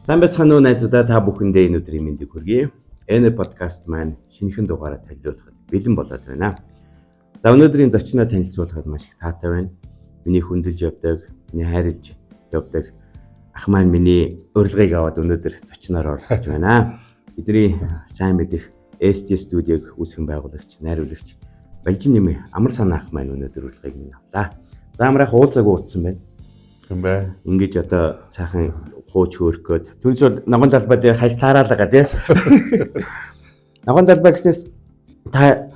Сайн байцгаана уу найзуудаа, та бүхэндээ энэ өдрийн мэндийг хүргэе. Энэ подкаст маань шинэхэн дугаараа танилцуулахад бэлэн болоод байна. За, өнөөдрийн зочноо танилцуулахад маш их таатай байна. Миний хүндэлж явдаг, миний хайрлж явдаг ах маань миний урилгыг аваад өнөөдөр зочноор оролцож байна. Бидний сайн мэдэх ST студийг үүсгэн байгуулагч, найруулагч Балжин нэмээ амар санаа ах маань өнөөдөр урилгыг минь авлаа. За, амраах уулзаагүй утсан байна. Юм бэ. Ингэж одоо сайхан хууч хөөрөх гээд түнс бол ногоон талбай дээр хальт таараалгаа тий. Ногоон талбай гэснээс та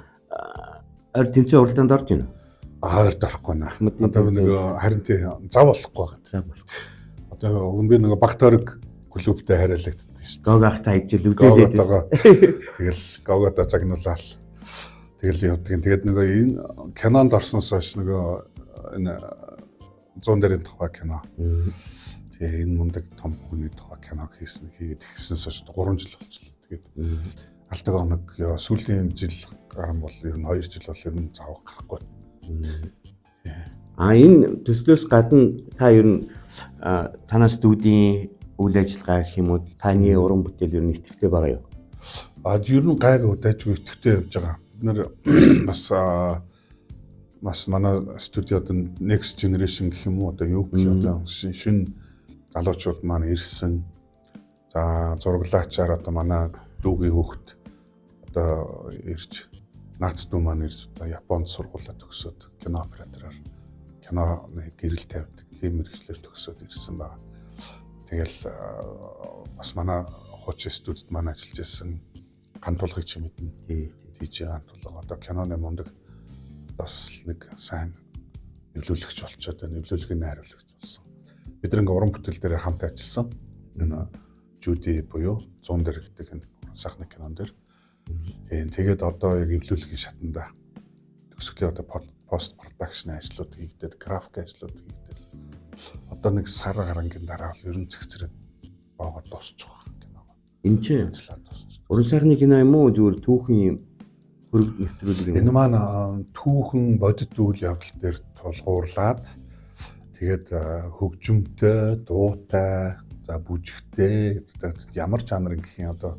ойр тэмцээн уралдаанд орж байна уу? Ойрд орохгүй наа. Ахмадын Одоо би тэмцээн. нөгөө харин тий зав болохгүй байгаа. Зав болох. Одоо өмнө би нөгөө баг тойрог клубтэй хариалагддаг шүү дээ. Гог ах та ижил үзээлээд. Гоготойгоо тэгэл гогото загнуулаад тэгэл явдаг. Тэгээд нөгөө энэ кинонд орсноос хойш нөгөө энэ 100 дэрийн тухай кино. Тэгээ энэ мундаг том хүний тухай кино хийсэн хийгээд эхэлсэнээс хойш 3 жил болчихлоо. Тэгээд алдаг оног ёо, сүүлийн жил гарan бол ер нь 2 жил бол ер нь зав гарахгүй. А, энэ төслөөс гадна та ер нь танаа студийн үйл ажиллагаа гэх юм уу, таны уран бүтээл ер нь идэвхтэй байгаа юу? А, ер нь гайгүй, дайжгүй, идэвхтэй явж байгаа. Бид нэр бас бас манай студиод next generation гэх юм уу, одоо юу гэх юм, одоо шинэ залуучууд маань ирсэн. За, зураглаачаар одоо манай дүүгийн хүүхэд одоо ирж, наац дүү маань ирж, одоо Японд сургуулаа төгсөөд кино оператороор, киноны гэрэл тавьдаг тийм мэргэжлээр төгсөөд ирсэн байна. Тэгэл бас манай хуучин студид маань ажиллаж байсан Гантулгыг чи мэднэ. Тий. Тийж Гантулга одоо киноны мундаг бас нэг сайн эвлүүлэгч болчоод байна. Эвлүүлгийн найруулагч болсон. Бид нар ингээ уран бүтээл дээр хамт ажилласан. Энэ Жуди буюу 100 дээр гэдэг энэ уран сайхны кинон дээр. Тийм, тэгээд одоо яг эвлүүлгийн шатанда төгсгөлийн одоо post production ажлууд хийгдээд, график ажлууд хийгдээд, одоо нэг сар гарангийн дараа бол ер нь цэгцрээд боогод дуусчих байх кино. Энэ чинь Ажиллаад дуусчих. уран сайхны кино юм уу, зүгээр түүхэн юм хөрөг нэвтрүүлэг юм Энэ уу? маань түүхэн бодит үйл явдал дээр тулгуурлаад, тэгээд хөгжимтэй, дуутай, за бүжигтэй, одоо ямар жанр гэх юм, одоо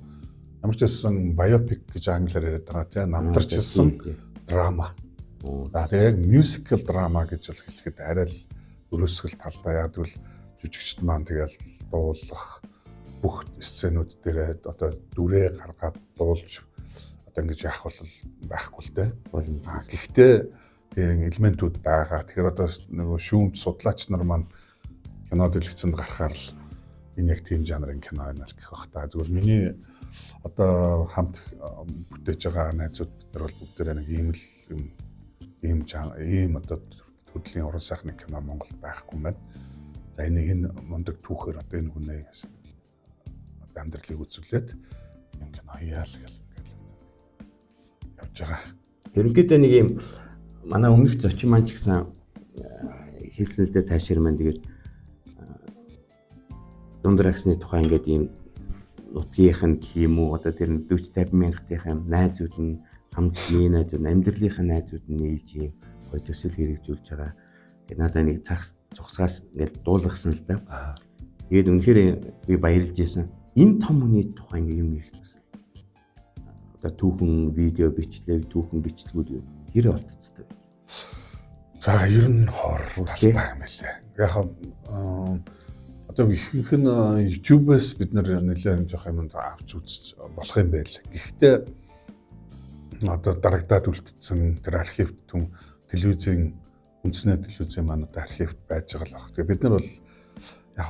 ямар ч байсан biopic гэж англиар яриад байгаа тийм, намтарчилсан драма. За, тэгээ яг musical drama гэж бол хэлэхэд арай л өрөөсгөл талдаа, яг тэгвэл жүжигчд маань тэгэл дуулах бүх сценүүд дээр одоо дүрээ гаргаад дуулж одоо ингэж яах бол байхгүй л дээ. Боломж. А, гэхдээ тийм элементүүд байгаа. Тэгэхээр одоо нөгөө шүүмж судлаач нар маань кино дэлгэцэнд гарахаар л энэ яг тийм жанрын кино байна л гэх бах та. Зүгээр миний одоо хамт бүтээж байгаа найзууд бид нар бол бүгдээрээ нэг ийм л юм, ийм ийм одоо төрлийн уран сайхны кино Монголд байхгүй юм байна. За, энийг энэ мундаг түүхээр одоо энэ хүнээ одоо амьдралыг үзүүлээд юм кино хийяал гэл ингээл явж байгаа. Ерөнхийдөө нэг юм манай өмнөх зочин маань ч гэсэн хэлсэн л дээ, таашир маань тэгээд Дундраксны тухай ингээд ийм нутгийнх нь гэх юм уу, одоо тэр 40 50 мянгатынхын найзууд нь, хамтны найзууд, амьдралынхаа найзууд нь нийлж ийм гоё төсөл хэрэгжүүлж байгаа. Тэгээд надаа нэг цагс цугсгаас ингээд дуулгасан л да. Тэгээд үнэхээр би баярлж исэн. Энэ том хүний тухай ингээд юм их бас одоо түүхэн видео бичлэг, түүхэн бичлэгүүд юу хэр олдцтой. За, ер нь хор талтай юм байлээ. Яг одоо ихэнх нь YouTube-ээс бид нар нэлээд жоох юм авч үзэж болох юм байл. Гэхдээ одоо дарагдаад үлдсэн тэр архив түн телевизийн, үндэсний телевизийн маань одоо архивт байж байгаа л баг. Тэгээ бид нар бол яг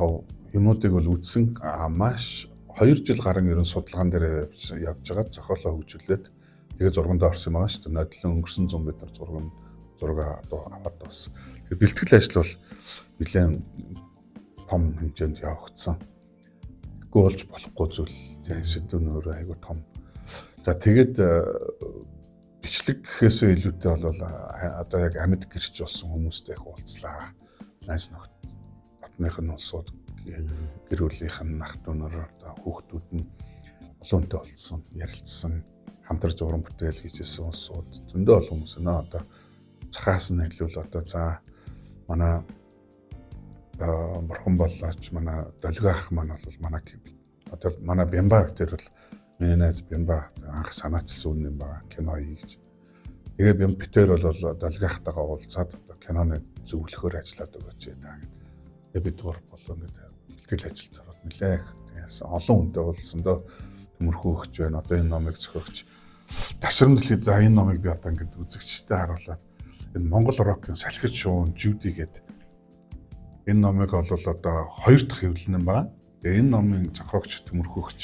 юмнуудыг бол үзсэн, маш 2 жил гарan ер нь судалгаан дээр явж байгаа, зохиолоо хөгжүүлээд тэгээ зургандаа орсон юм байгаа шүү дээ. Нодлон өнгөрсөн зун бид нар зураг зураг аваад дууссан. Тэгээ бэлтгэл ажил бол нэлээд том хэмжээнд явагдсан. Тэгэхгүй болж болохгүй зүйл. Тэгээ сэдв нь өөрөө айгүй том. За, тэгээд бичлэг гэхээсээ илүүтэй бол одоо яг амьд гэрч болсон хүмүүстэй их уулзлаа. Найз нөхд, дотных нь улсууд, гэр бүлийнх нь, ах дүү нар, одоо хүүхдүүд нь олон хүнтэй уулзсан, ярилцсан, хамтарч уран бүтээл хийжсэн улсууд зөндөө олон хүмүүс нөө одоо цахаас нь хэлвэл одоо за манай Бурхан боллооч манай Долгио ах маань бол манай одоо манай Бямба тэр бол миний найз Бямба анх санаачилсан үн юм байгаа кино хий гэж. Тэгээ Бям битэр бол Долгио ахтайгаа уулзаад одоо киноны зөвлөхөөр ажиллаад өгөөч та гэдэг. Тэгээ бид гур болоо ингээд бэлтгэл ажилд ороод нэлээх тэгээс олон хүнтэй уулзсан дөө төмөрхөө өгч байна. Одоо энэ номыг зохиогч ташрамдлыг за энэ номыг би одоо ингээд үзэгчдэд харуулад энэ Монгол рокийн салхит шуун Жуди гэдэг энэ номыг бол одоо хоёр дахь хэвлэл нь байна. Тэгээ энэ номын зохиогч төмөрхөөгч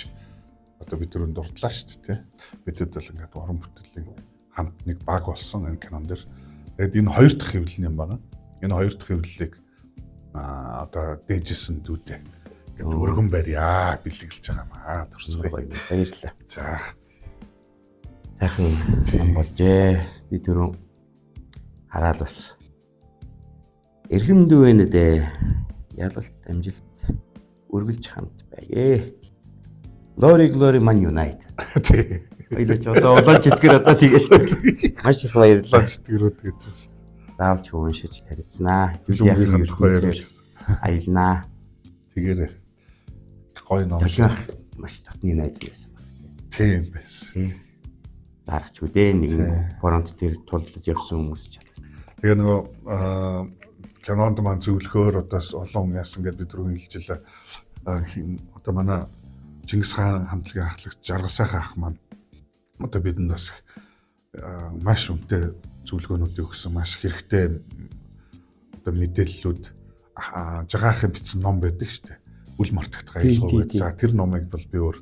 одоо бид өрөөнд дурдлаа шүү дээ. Бидэд бол ингээд уран бүтээлийн хамт нэг баг болсон энэ кинон дэр. Тэгээд энэ хоёр дахь хэвлэл юм байна. Энэ хоёр дахь хэвлэлийг одоо дээжсэн дүүдээ ингээд өргөн барья бэлгэлж байгаа юм аа төрсгөө. Баярлалаа. За. Сайхан ном болжээ. Би түрүү хараал бас. Эрхэм дүү вэ нэлээ. Ялалт амжилт үргэлж хамт байгээ. Glory Glory Man United. Тий. Баярлалаа. Ч одоо улаан читгэр одоо тэгэл. Маш их баярлалаа. Улаан читгэрүүд гэж байна шүү. Заавч уншиж танилцсанаа. Юудын ертөнцөөр аялнаа. Тэгээрээ гоё ном. Долгион маш дотны найз байсан байна. Тийм байсан. Дарагч үлээ нэгэн фронт дээр туллаж явсан хүмүүс ч. Тэгээ нөгөө кинонд маань зөвлөхөөр одоо олон хүн яасан гэдээ бид түрүүн хэлж илээ. Одоо манай Чингис хаан хамтлагийн ахлагч Жаргал сайхан ах маань одоо бидэнд бас маш үнэтэй зөвлөгөөнүүдийг өгсөн, маш хэрэгтэй одоо мэдээллүүд жагаахын бичсэн ном байдаг шүү дээ. Үл мартагдах аялгау гэдэг. За тэр номыг бол би өөр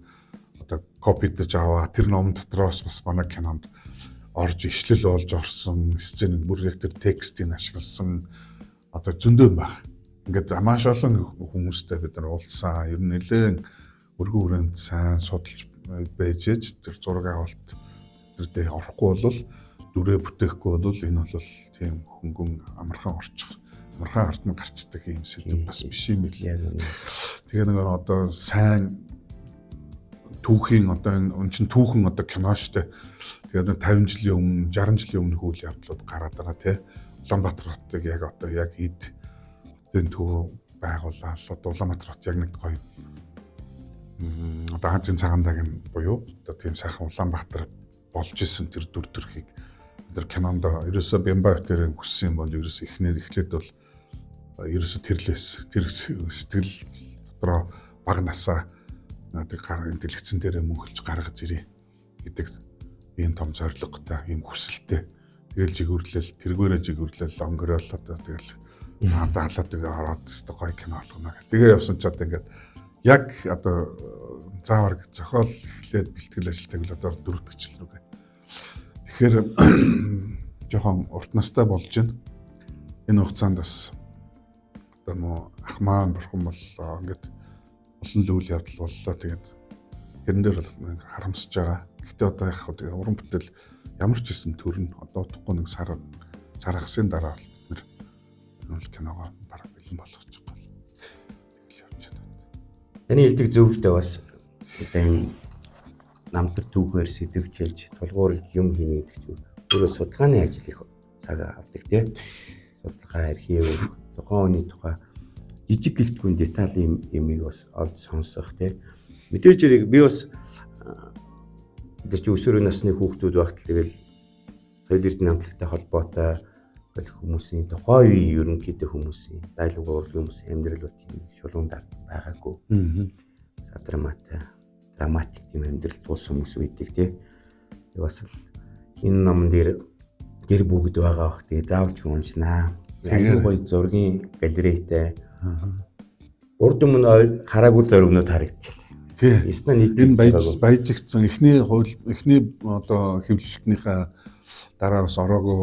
одоо копидж аваа. Тэр ном дотроос бас манай кинонд орж ишлэл болж орсон, сценд бүр яг тэр текстийг ашигласан одоо зөндөө юм байна. Ингээд маш олон хүмүүстэй бид нар уулзсан. Ер нь нэлээд өргөн хүрээнд сайн судалж байж ээж тэр зураг авалт тэр дээр орохгүй бол дүрээ бүтээхгүй бол энэ бол тийм хөнгөн амархан орчих, амархан ард нь гарчдаг юм сэдв бас биш юм билээ. Тэгээ нэг одоо сайн түүхийн одоо энэ чин түүхэн одоо кино штэ. Тэгээд 50 жилийн өмнө, 60 жилийн өмнөх үйл явдлууд гараад байгаа тий. Улаанбаатар хотыг яг одоо яг эд хотын төв байгуулаад одоо Улаанбаатар хот яг нэг гоё одоо Азийн цагаан даг буюу одоо тийм сайхан Улаанбаатар болж исэн тэр дүр төрхийг тэр кинонд ерөөсөө Бямба хотын хүссэн юм бол ерөөсөө эхнэр эхлээд бол ерөөсөө тэрлээс тэр сэтгэл дотроо баг насаа тэг гар дэлгэцэн дээрээ мөнхөлж гаргаж ирээ гэдэг ийм том зорилготой, ийм хүсэлтэй. Тэгэл жигүүрлэл, тэргээрээ жигүүрлэл, онгорол одоо тэгэл хаалаад тэгээ ороод өстө гоё кино болгоно гэх. Тэгээ явсан ч одоо ингээд яг одоо заавар зохиол эхлээд бэлтгэл ажилтайг л одоо дөрөв дэх жил рүүгээ. Тэгэхээр жоохон урт настай болж байна. Энэ хугацаанд бас одоо нөө ах маань бурхан боллоо. Ингээд олон л үйл явдал боллоо. Тэгээд тэрэн дээр бол харамсаж байгаа. Гэхдээ одоо яг хөө тэгээ уран бүтээл ямар ч гэсэн төрнө. Одоо удахгүй нэг сар сар хагасын дараа бид нар бол киногоо бараг бэлэн болгочих гол. Тэгэл явж байна. Таны хэлдэг зөвлөлтөө бас одоо юм намтар түүхээр сэдвчилж тулгуурлаж юм хийнэ гэдэг чинь өөрөө судалгааны ажил их цаг авдаг тий. Судалгаа, архив, тухайн хүний тухай жижиг гэлтгүн деталь юмыг бас олж сонсох тий. Мэдээж хэрэг би бас тэр чинь өсвөр насны хүүхдүүд багт л тэгэл соёл эрдэнэ хамтлагтай холбоотой хүмүүсийн тухайн үеийн ерөнхийдөө хүмүүсийн дайлангүй урлагийн хүмүүсийн амьдрал бол тийм шулуун дард байгаагүй. Драматай, драматик тийм амьдрал туулсан хүмүүс байдаг тий. Тэгээ бас л энэ номон дээр гэр бүгд байгаа бах. Тэгээ заавал ч уншнаа. Аюу гоё зургийн галерейтэй. Урд өмнө хараагүй зургнууд харагдчихлаа. Тий. Ясна нийт энэ баяжигдсан эхний хууль эхний одоо хэвлэлтнийхээ дараа бас ороогүй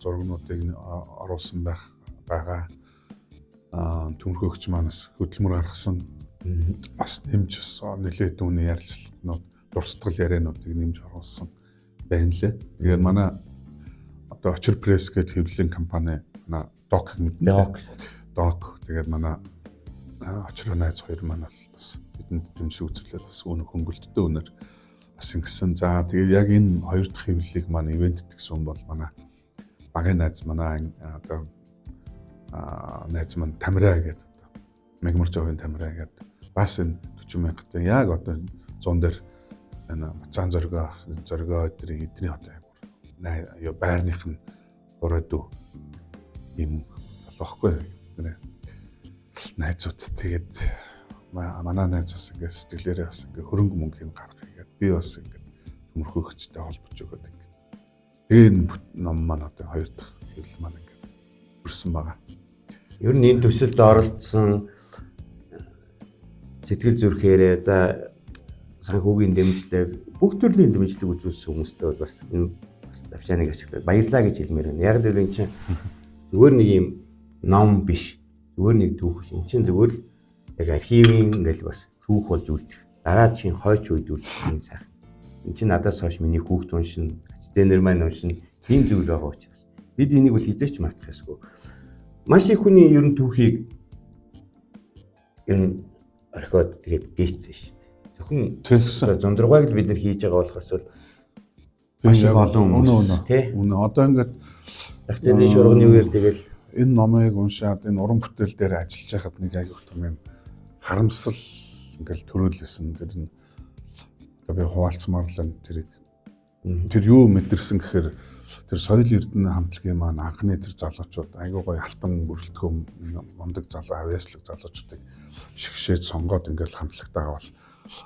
зургнуудыг оруулсан байх байгаа. Төмөрхөөгч маань бас хөдөлмөр гаргасан. Бас нэмж бас нэлээд үүний ярилцлагууд, дурсдгал яриануудыг нэмж оруулсан байна лээ. Тэгээд манай одоо Очир пресс гэдэг хэвлэлийн компани манай Док мэднэ. Док. Тэгээд манай Очир найз хоёр маань бол бас бидэнд дэмжлэг үзүүлээд бас өнөх хөнгөлттэй өнөр бас ингэсэн. За тэгээд яг энэ хоёр дахь хэвлэлийг маань ивент гэсэн бол манай багын найз манай одоо найз маань Тамира гэдэг Мегмар жовын тамираа гэдэг бас энэ 40 мянгатын яг одоо 100 дээр энэ Мацаан зоргоо зоргоо эдний одоо яг байрных нь бороо дүү юм залуу байхгүй найзууд. Тэгээд манай найз бас ингээд сэтгэлээрээ бас ингээд хөрөнгө мөнгөний гаргах гээд би бас ингээд төмөрхөөгчтэй холбож өгөөд ингээд. Тэгээ энэ ном маань одоо хоёр дахь хэвлэл маань ингээд хүрсэн байгаа. Ер нь энэ төсөлд оролцсон сэтгэл зүрхээрээ за санхүүгийн дэмжлэг, бүх төрлийн дэмжлэг үзүүлсэн хүмүүстээ бол бас энэ бас завшааныг ашиглаад баярлаа гэж хэлмээр байна. Яг л энэ чинь зүгээр нэг юм ном биш. Зүгээр нэг түүх биш. Энэ чинь зүгээр л яг архивын ингээл бас түүх болж үлдэх. Дараа чинь хойч үед үлдэх юм сайхан. Энэ чинь надаас хойш миний хүүхд уншина, ач зээнэр маань уншина. Тийм зүйл байгаа учраас бид энийг бол хизээч мартах ёсгүй. Маш их хүний ер нь түүхийг ер нь орхиод тэгээд гээцсэн шүү дээ. Зөвхөн Тэгсэн. зундургайг л бид нар хийж байгаа болохоос бол маш их олон хүмүүс тий. Үнэ. Одоо ингээд Зах зээлийн шурганы үеэр тэгэл энэ номыг уншаад энэ уран бүтээл дээр ажиллаж байхад нэг аягүй том юм харамсал ингээл төрөөлсэн. Тэр нь одоо би хуваалцмаар л байна. Тэрийг тэр юу мэдэрсэн гэхээр тэр соёл эрдэнэ хамтлагийн маань анхны тэр залуучууд аягүй гоё алтан бүрэлдэхүүн мундаг залуу авьяаслаг залуучуудыг шигшээд сонгоод ингээл хамтлагтайгаа бол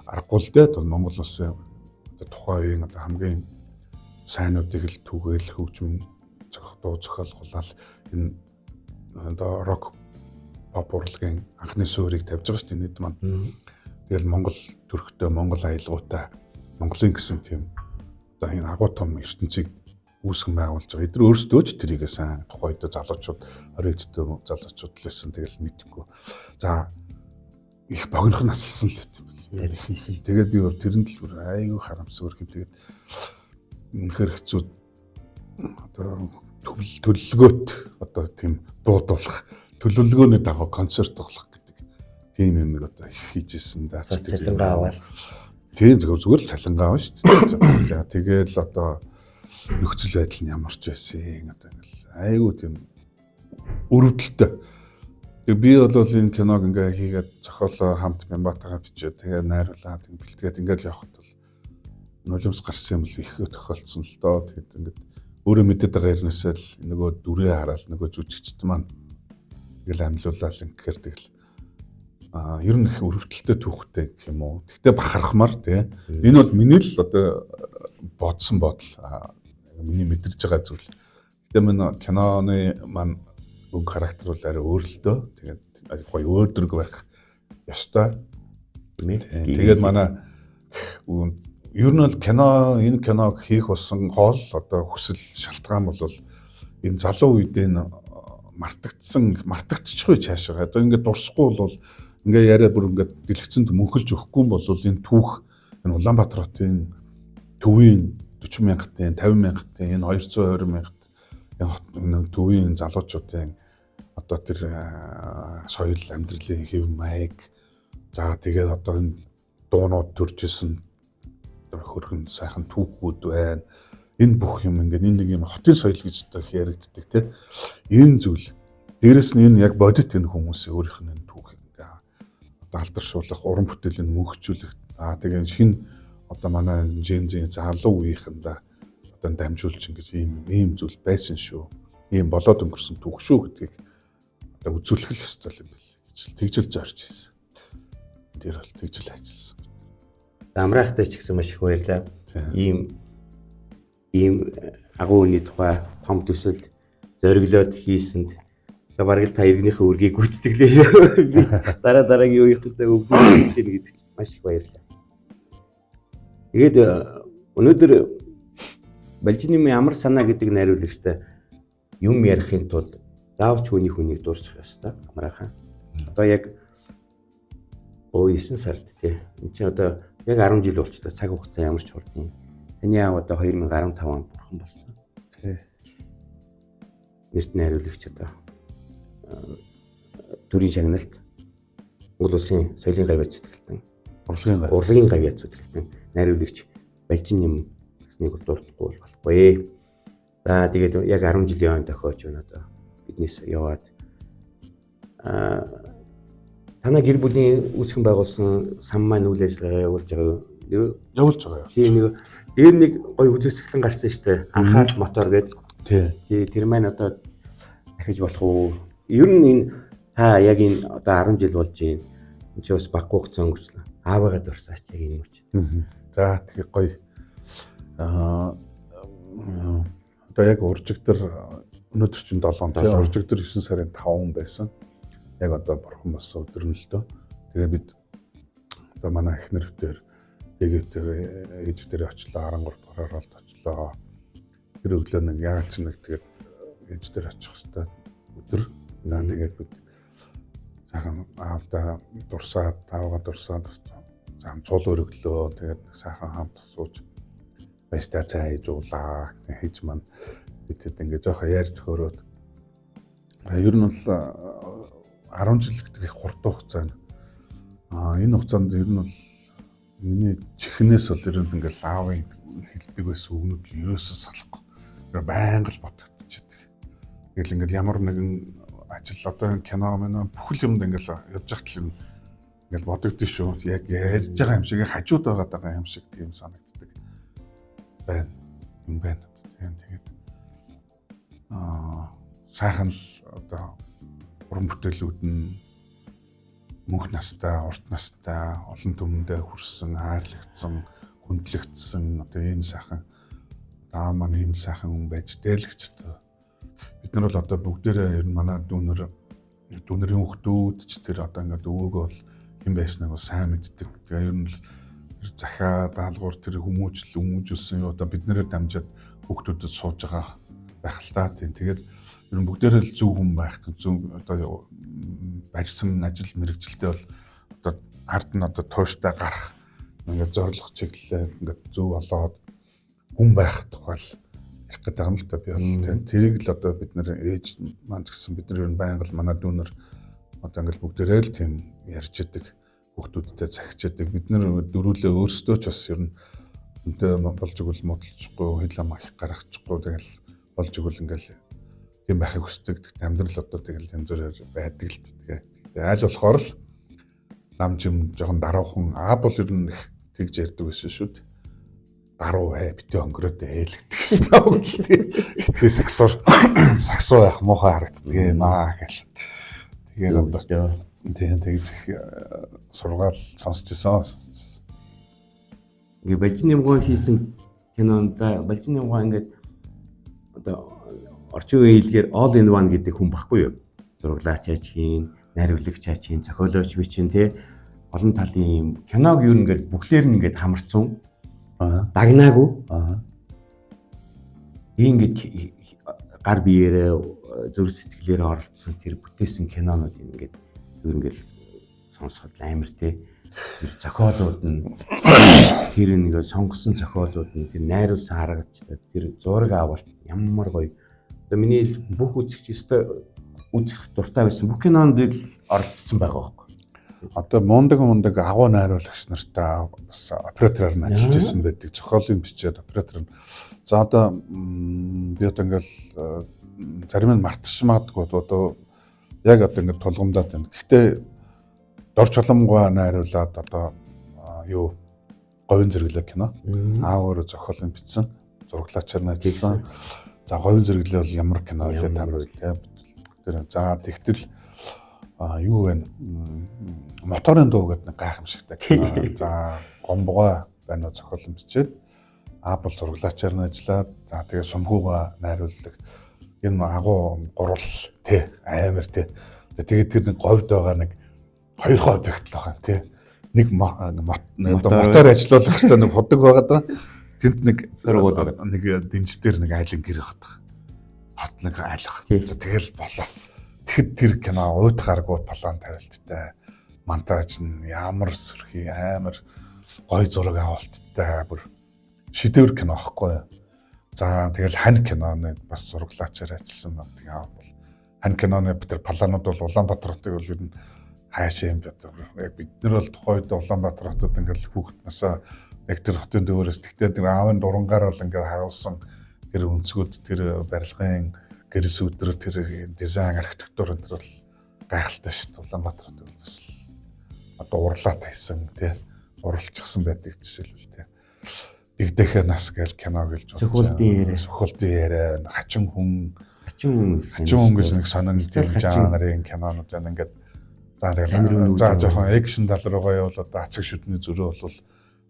аргагүй л дээ. Монгол улсын одоо тухайн үеийн одоо хамгийн сайнуудыг л түгээл хөгжим дуу зохиолгуулаад энэ одоо рок поп урлагийн анхны суурийг тавьж байгаа шүү дээ нийт маань. Тэгэл Монгол төрхтөө, Монгол аялгаутай, Монголын гэсэн тийм одоо энэ агуу том ертөнцийг үүсгэн байгуулж байгаа. Эдгээр өөрсдөө ч тэрийгээ сайн тухайн үед залуучууд 20 дэх залуучууд л байсан. Тэгэл мэдэхгүй. За их богинох насалсан л байт юм байна. Тэгээд би өөр тэрэнд л бүр айгүй харамсвар хэв. Тэгээд үнэхээр хэцүү одоо төлөвлөгөөт одоо тийм дуудуулах төлөвлөгөөний дагуу концерт тоглох гэдэг тийм юмыг одоо их хийжсэн да. Цалингаа аваад. Тийм зүгээр л цалингаа авна шүү дээ. За тэгэл одоо нөхцөл байдал нь ямар ч байсан одоо ингээл айгүй тийм өрөвдөлтөй. Тэгээ би бол энэ киног ингээ хийгээд зохиолоо хамт Мямбатагаа бичээд тэгээ найруулаад ингээ бэлтгээд ингээл явхад бол нулимс гарсан юм л их тохиолдсон л доо. Тэгээд ингээд өөрөө мэдээд байгаа хэрнээсээ л нөгөө дүрээ хараад нөгөө жүжигчд маань тэгэл амьлуулаад ингэхээр тэгэл ер нь их өрөвдөлтөй түүхтэй гэх юм уу. Тэгтээ бахархмаар тий. Энэ бол миний л одоо бодсон бодол, миний мэдэрж байгаа зүйл. Гэтэ минь киноны маань өнгө характер бол арай өөр л дөө. Тэгээд гоё өөрдрөг байх ёстой. Тэгээд манай ер нь бол кино энэ киног хийх болсон гол одоо хүсэл шалтгаан бол энэ залуу үед энэ мартагдчихгүй цаашаа. Одоо ингээд дурсахгүй бол ингээ яриа бүр ингээд дэлгэцэнд мөнхөлж өгөхгүй юм бол энэ түүх энэ Улаанбаатар хотын төвийн 40 мянгатын 50 мянгатын энэ 220 мянгат энэ төвийн залуучуудын одоо тэр соёл амьдралын хэв маяг за тэгээд одоо энэ дуунууд төрж исэн хөрхөн сайхан түүхүүд байна. Энэ бүх юм ингээд энэ нэг юм хотын соёл гэж одоо яригддаг тий. Энэ зүйл дээрэс нь энэ яг бодит энэ хүмүүсийн өөрийнх нь энэ түүхийг ингээ одоо алдаршуулах, уран бүтээлийг мөнхөжүүлэх. Аа тэгээ шинэ одоо манай Gen Z залуу үеийнхэндээ одоо дамжуулж ингэж ийм зүйл байсан шүү. Ийм болоод өнгөрсөн түүх шүү гэдгийг одоо үзүүлэх л ёстой юм байна гэж тэгжэл зорж хийсэн. Тэр бол тэгжэл ажилласан. Амраахтай ч гэсэн маш их баярлалаа. Ийм агуу үний тухай том төсөл зориглоод хийсэнд бараг л та иргэнийхээ үргийг гүйцэтгэлээ шүү. Би дараа дараагийн үеийнхтэй өвлөж гэдэг чинь маш их баярлалаа. Тэгээд өнөөдөр Балжины ямар санаа гэдэг найруулагчтай юм ярихын тулд заавч хүний хүнийг дурсах ёстой. Амраахан. Одоо яг 9 сард тий. Энд чинь одоо яг 10 жил болчихлоо. Цаг хугацаа ямар ч хурдан. Таны аав одоо 2015 онд бурхан болсон. Тий. Нэрт найруулагч одоо төрийн шагналт Монгол улсын соёлын гавьяат зүтгэлтэн, урлагийн гавьяат зүтгэлтэн найруулагч Балжин юм гэснийг бол дуртахгүй болохгүй. За тэгээд яг 10 жилийн он тохиож байна одоо биднээс яваад Танай гэр бүлийн үүсгэн байгуулсан сан маань үйл ажиллагаа явуулж байгаа юу? Явуулж байгаа юу? Тийм, нэг дээр нэг гоё үзэсгэлэн гарсан шүү дээ. Анхаарал мотор гэдэг. Тий. Тий, тэр маань одоо дахиж болох уу? Ер нь энэ та яг энэ одоо 10 жил болж байна. Энд чи бас баггүй хугацаа өнгөрчлөө. Аавыгаа дурсаач яг энэ мөч. За тэгээ гоё. Одоо яг уржигдар өнөөдөр чинь 7 тий, уржигдар 9 сарын 5 байсан. Яг одоо бурхан болсон өдөр нь л дөө. Тэгээ бид одоо манай эхнэр дээр дэгэвтер ээж дээр очлоо, 13 дугаар оролт очлоо. Тэр өглөө нэг яагаад ч нэг тэгээд ээж дээр очих хэвээр өдөр. Тэгээд бид сайхан аавдаа дурсаад, аавгаа дурсаад бас сайхан цул өрөглөө. Тэгээд сайхан хамт сууж баястай цай хийж уулаа. Хийж маань бид хэд ингээ жоохон ярьж хөрөөд. Ер нь бол 10 жил гэдэг их хурдан хугацаа. Энэ хугацаанд ер нь бол миний чихнээс бол ер нь ингээл аавын хэлдэг байсан үгнүүд ерөөсөө салахгүй. Байнга л бодогдчихэдэг. Тэгэл ингээл ямар нэгэн ажил одоо кино мэн бүхэл юмд ингээл явж байхад л ингээл бодогдсон шүү. Яг ярьж байгаа юм шиг хажууд байгаад байгаа юм шиг тийм санагддаг байна. Юм байна. Тэгээд сайхан л одоо уран бүтээлүүд нь мөнх настай, урт настай, олон түмэндээ хүрсэн, хайрлагдсан, хүндлэгдсэн одоо ийм сайхан даа маань ийм сайхан хүн байж дээл гэж одоо бид нар бол одоо бүгдээрээ ер нь манай дүүнэрийн хүүхдүүд ч тэр одоо ингээд өвөөгөө бол хэн байсныг бол сайн мэддэг. Тэгээ ер нь тэр захиа даалгавар тэр хүмүүжил хүмүүжүүлсэн юу одоо бид нэрээр дамжаад хүүхдүүдэд сууж байгаа байх л та. Тийм, тэгээд ер нь бүгдээрээ л зөв хүн байх, зөв одоо барьсан ажил мэргэжилтэй бол одоо ард нь одоо тууштай гарах ингээд зорилго чиглэлээ ингээд зөв олоод хүн байх тухай л ярих гэдэг юм л та би бол тийм. Тэрийг л одоо бид нэр ээж маань ч гэсэн бид нар ер нь байнга л манай дүүнер одоо ингээд бүгдээрээ л тийм ярьж идэг, хүүхдүүдтэй захиж идэг. Бид нар дөрүүлээ өөрсдөө ч бас ер нь үнтэй болж игэл модалчихгүй, хэл ам их гаргачихгүй, тэгэл болж игэл ингээл тийм байхыг хүсдэг. Тэгтээ амьдрал одоо тэгэл янз бүрээр байдаг л тэгээ. Тэгээ аль болохоор л нам жим жоохон даруухан аа бол ер нь их тэгж ярьдаг байсан шүү дээ. Даруу бай, битээ өнгөрөөд ээл гэдэг гэсэн үг л тэгээ. Тэгээ саксуур саксуу байх муухай харагддаг юм аа гэл. Тэгээд одоо тийм тэгж их сургаал сонсч ирсэн. Ингээ Балжин Нямгай хийсэн кинонд за Балжин Нямгай ингээд одоо орчин үеийн хэлгээр all in one гэдэг хүн баггүй юу? Зураглаач аж хийн, найруулагч аж хийн, зохиолооч бичин тий олон талын юм киног юу ингээд бүхлээр нь ингээд хамарцсан. Дагнаагүй. Ингээд гар биеэрээ зүрх сэтгэлээрээ оролцсон тэр бүтээсэн кинонууд ингээд юу ингээд сонсоход амар тий. Тэр зохиолууд нь тэр нэг сонгосон зохиолууд нь тэр найруулсан аргачлал тэр зураг авалт ямар гоё. Одоо миний бүх үзэгч өстой үзэх дуртай байсан бүх кинонд л оролцсон байгаа байхгүй. Одоо мундаг агуу найруулагч нартай бас оператороор нь ажиллаж исэн байдаг. Зохиолыг бичээд оператор нь. За одоо би одоо ингээл зарим нь мартчих магадгүй одоо яг одоо ингээд тулгамдаад байна. Гэхдээ Дор Чуламгай найруулад одоо юу Говийн зэрэглээ кино. Аа өөрөө зохиолыг бичсэн, зураглаачаар нь ажилласан. За Говийн зэрэглээ бол ямар кино вэ та нар тийм. Тэр за тэгтэл юу вэ? Моторын дуу гэдэг нэг гайхамшигтай кино. За Гомбогой байна уу зохиолын бичээд аа бол зураглаачаар нь ажиллаад за тэгээ Сумхууга найруулдаг. Энэ агуу гурвал тий амар тий. Тэгээд тэр нэг говьд байгаа нэг хоёр объект л байгаа юм тий. Нэг мотор ажиллуулах хэрэгтэй нэг худаг байгаа да. Тэнд нэг нэг дэнж дээр нэг айлын гэр хатах. Хот нэг айлах. За тэгэл болоо. Тэгэхэд тэр кино уйд гаргуу план тавилттай. Монтаж нь ямар сүрхий амар гой зураг авалттай бүр шидэвэр кино аахгүй. За тэгэл хань киноны бас зураглаачаар ажилласан байна. Тэгээ бол хань киноны бид нар планууд бол Улаанбаатар хотыг бол ер нь хаашаа юм бэ? Яг бид нар бол тухайн үед Улаанбаатар хотод ингээл хүүхэд насаа яг тэр хотын дөвөрөөс тэгтээ тэр аавын дурангаар бол ингээд харуулсан тэр өнцгүүд тэр барилгын гэрс өдөр тэр дизайн архитектур энэ төр бол гайхалтай шүү дээ. Улаанбаатар хот бол бас одоо урлаа тавьсан тий, уралчихсан байдаг жишээлбэл тий. Дэгдэхэ нас гээл кино гэлж болж. Сүхболдын яриа. Сүхболдын яриа, хачин хүн, хачин хүн, хачин хүн гэж нэг сонин тийм жанрын кинонууд байна. Ингээд за тэгэл за жоохон экшн тал руугаа явбал одоо ацаг шүдний зөрөө бол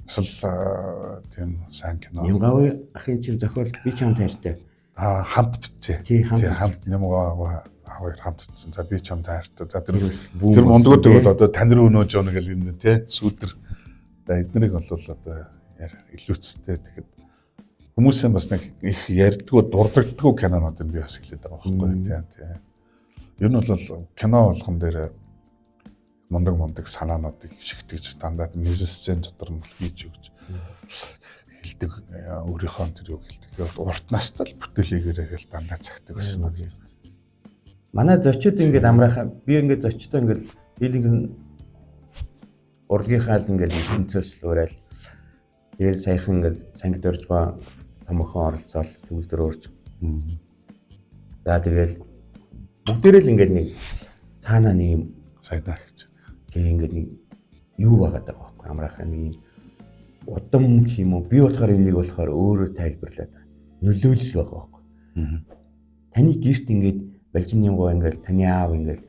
бас л тийм сайн кино. Нямгавын ахын чинь зохиол би чамд хайртай. Аа хамт битсэн. Тий, хамт Нямгав хоёр хамт битсэн. За би чамд хайртай. За тэр тэр мундгууд бол одоо тань руу нөөж явна гэл энэ тий сүүдэр. За эднэрийг бол одоо илүүцтэй. Тэгэхэд хүмүүсийн бас нэг их ярьдгүү, дурддаггүй кинонууд юм би бас хэлээд байгаа байхгүй тий. Тий. Ер нь бол кино болгон дээр мундаг санаануудыг шигтгэж дандаа мизсцен дотор нь хийж өгч хэлдэг, өөрийнхөө тэр юг хэлдэг. Тэгээд урт настай л бүтээл хийгээрэй гэж дандаа цагтаг байсан надад. Манай зочид ингээд амраахаа би ингээд зочдоо ингээд дийлэнх урлагийнхаа л ингээд өнцөөс л урайл. Тэгэл саяхан ингээд сангид оржгоо томхон оролцоол төгөлдөр уурч. За тэгэл бүгдээрээ л ингээд нэг цаанаа нэг юм сайдаа гэж. Тэг ингээд нэг юу байгаад байгаа байхгүй амраахаа нэг юм удам гэх юм уу? Би болохоор энийг болохоор өөрөөр тайлбарлаад байгаа. Нөлөөлөл байгаа байхгүй. Таны гэрт ингээд Балжин гоо ингээд таны аав ингээд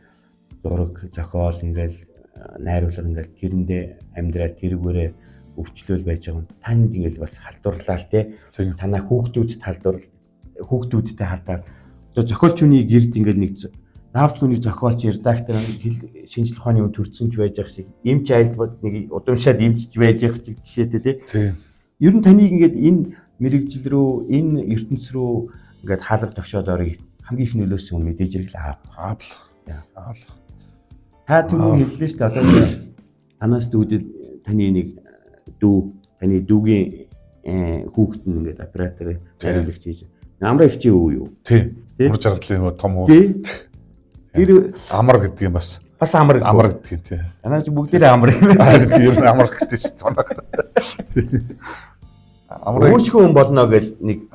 зураг зохиол ингээд найруулга ингээд тэрэндээ амьдрал тэрүүгээрээ өвчлөөл байж байгаа юм. Танд ингээд бас халдварлаа л те. Танаа хүүхдүүдэд халдвар хүүхдүүдтэй халдаад одоо зохиолч хүний гэрд ингээд нэг заавч хүний зохиолч редактор хэл шинжлэх ухааны хүн төрсөн ч байж ах шиг эмч айлбад нэг удамшаад эмчж байж ах шиг жишээтэй тий. Ер нь таныг ингээд энэ мэрэгжил рүү энэ ертөнц рүү ингээд хаалга тогшоод орё хамгийн их нөлөөсөн хүн мэдээж хэрэг л аав. Аав л. Аав л. Та түрүү хэллээ шүү дээ. Одоо танаас дүүдэд таны нэг дүү, таны дүүгийн хүүхэд нь ингээд оператор найруулагч хийж. Намраа их чи үү юу? Тий. Ур жаргалын том үү? Тий. Тэр амар гэдэг юм бас. Бас амар амар гэдэг юм тий. Танаа чи бүгдээрээ амар юм. Харин тийм ер нь амар гэдэг чи цоног. Амар өөршгөө хүн болно гэж нэг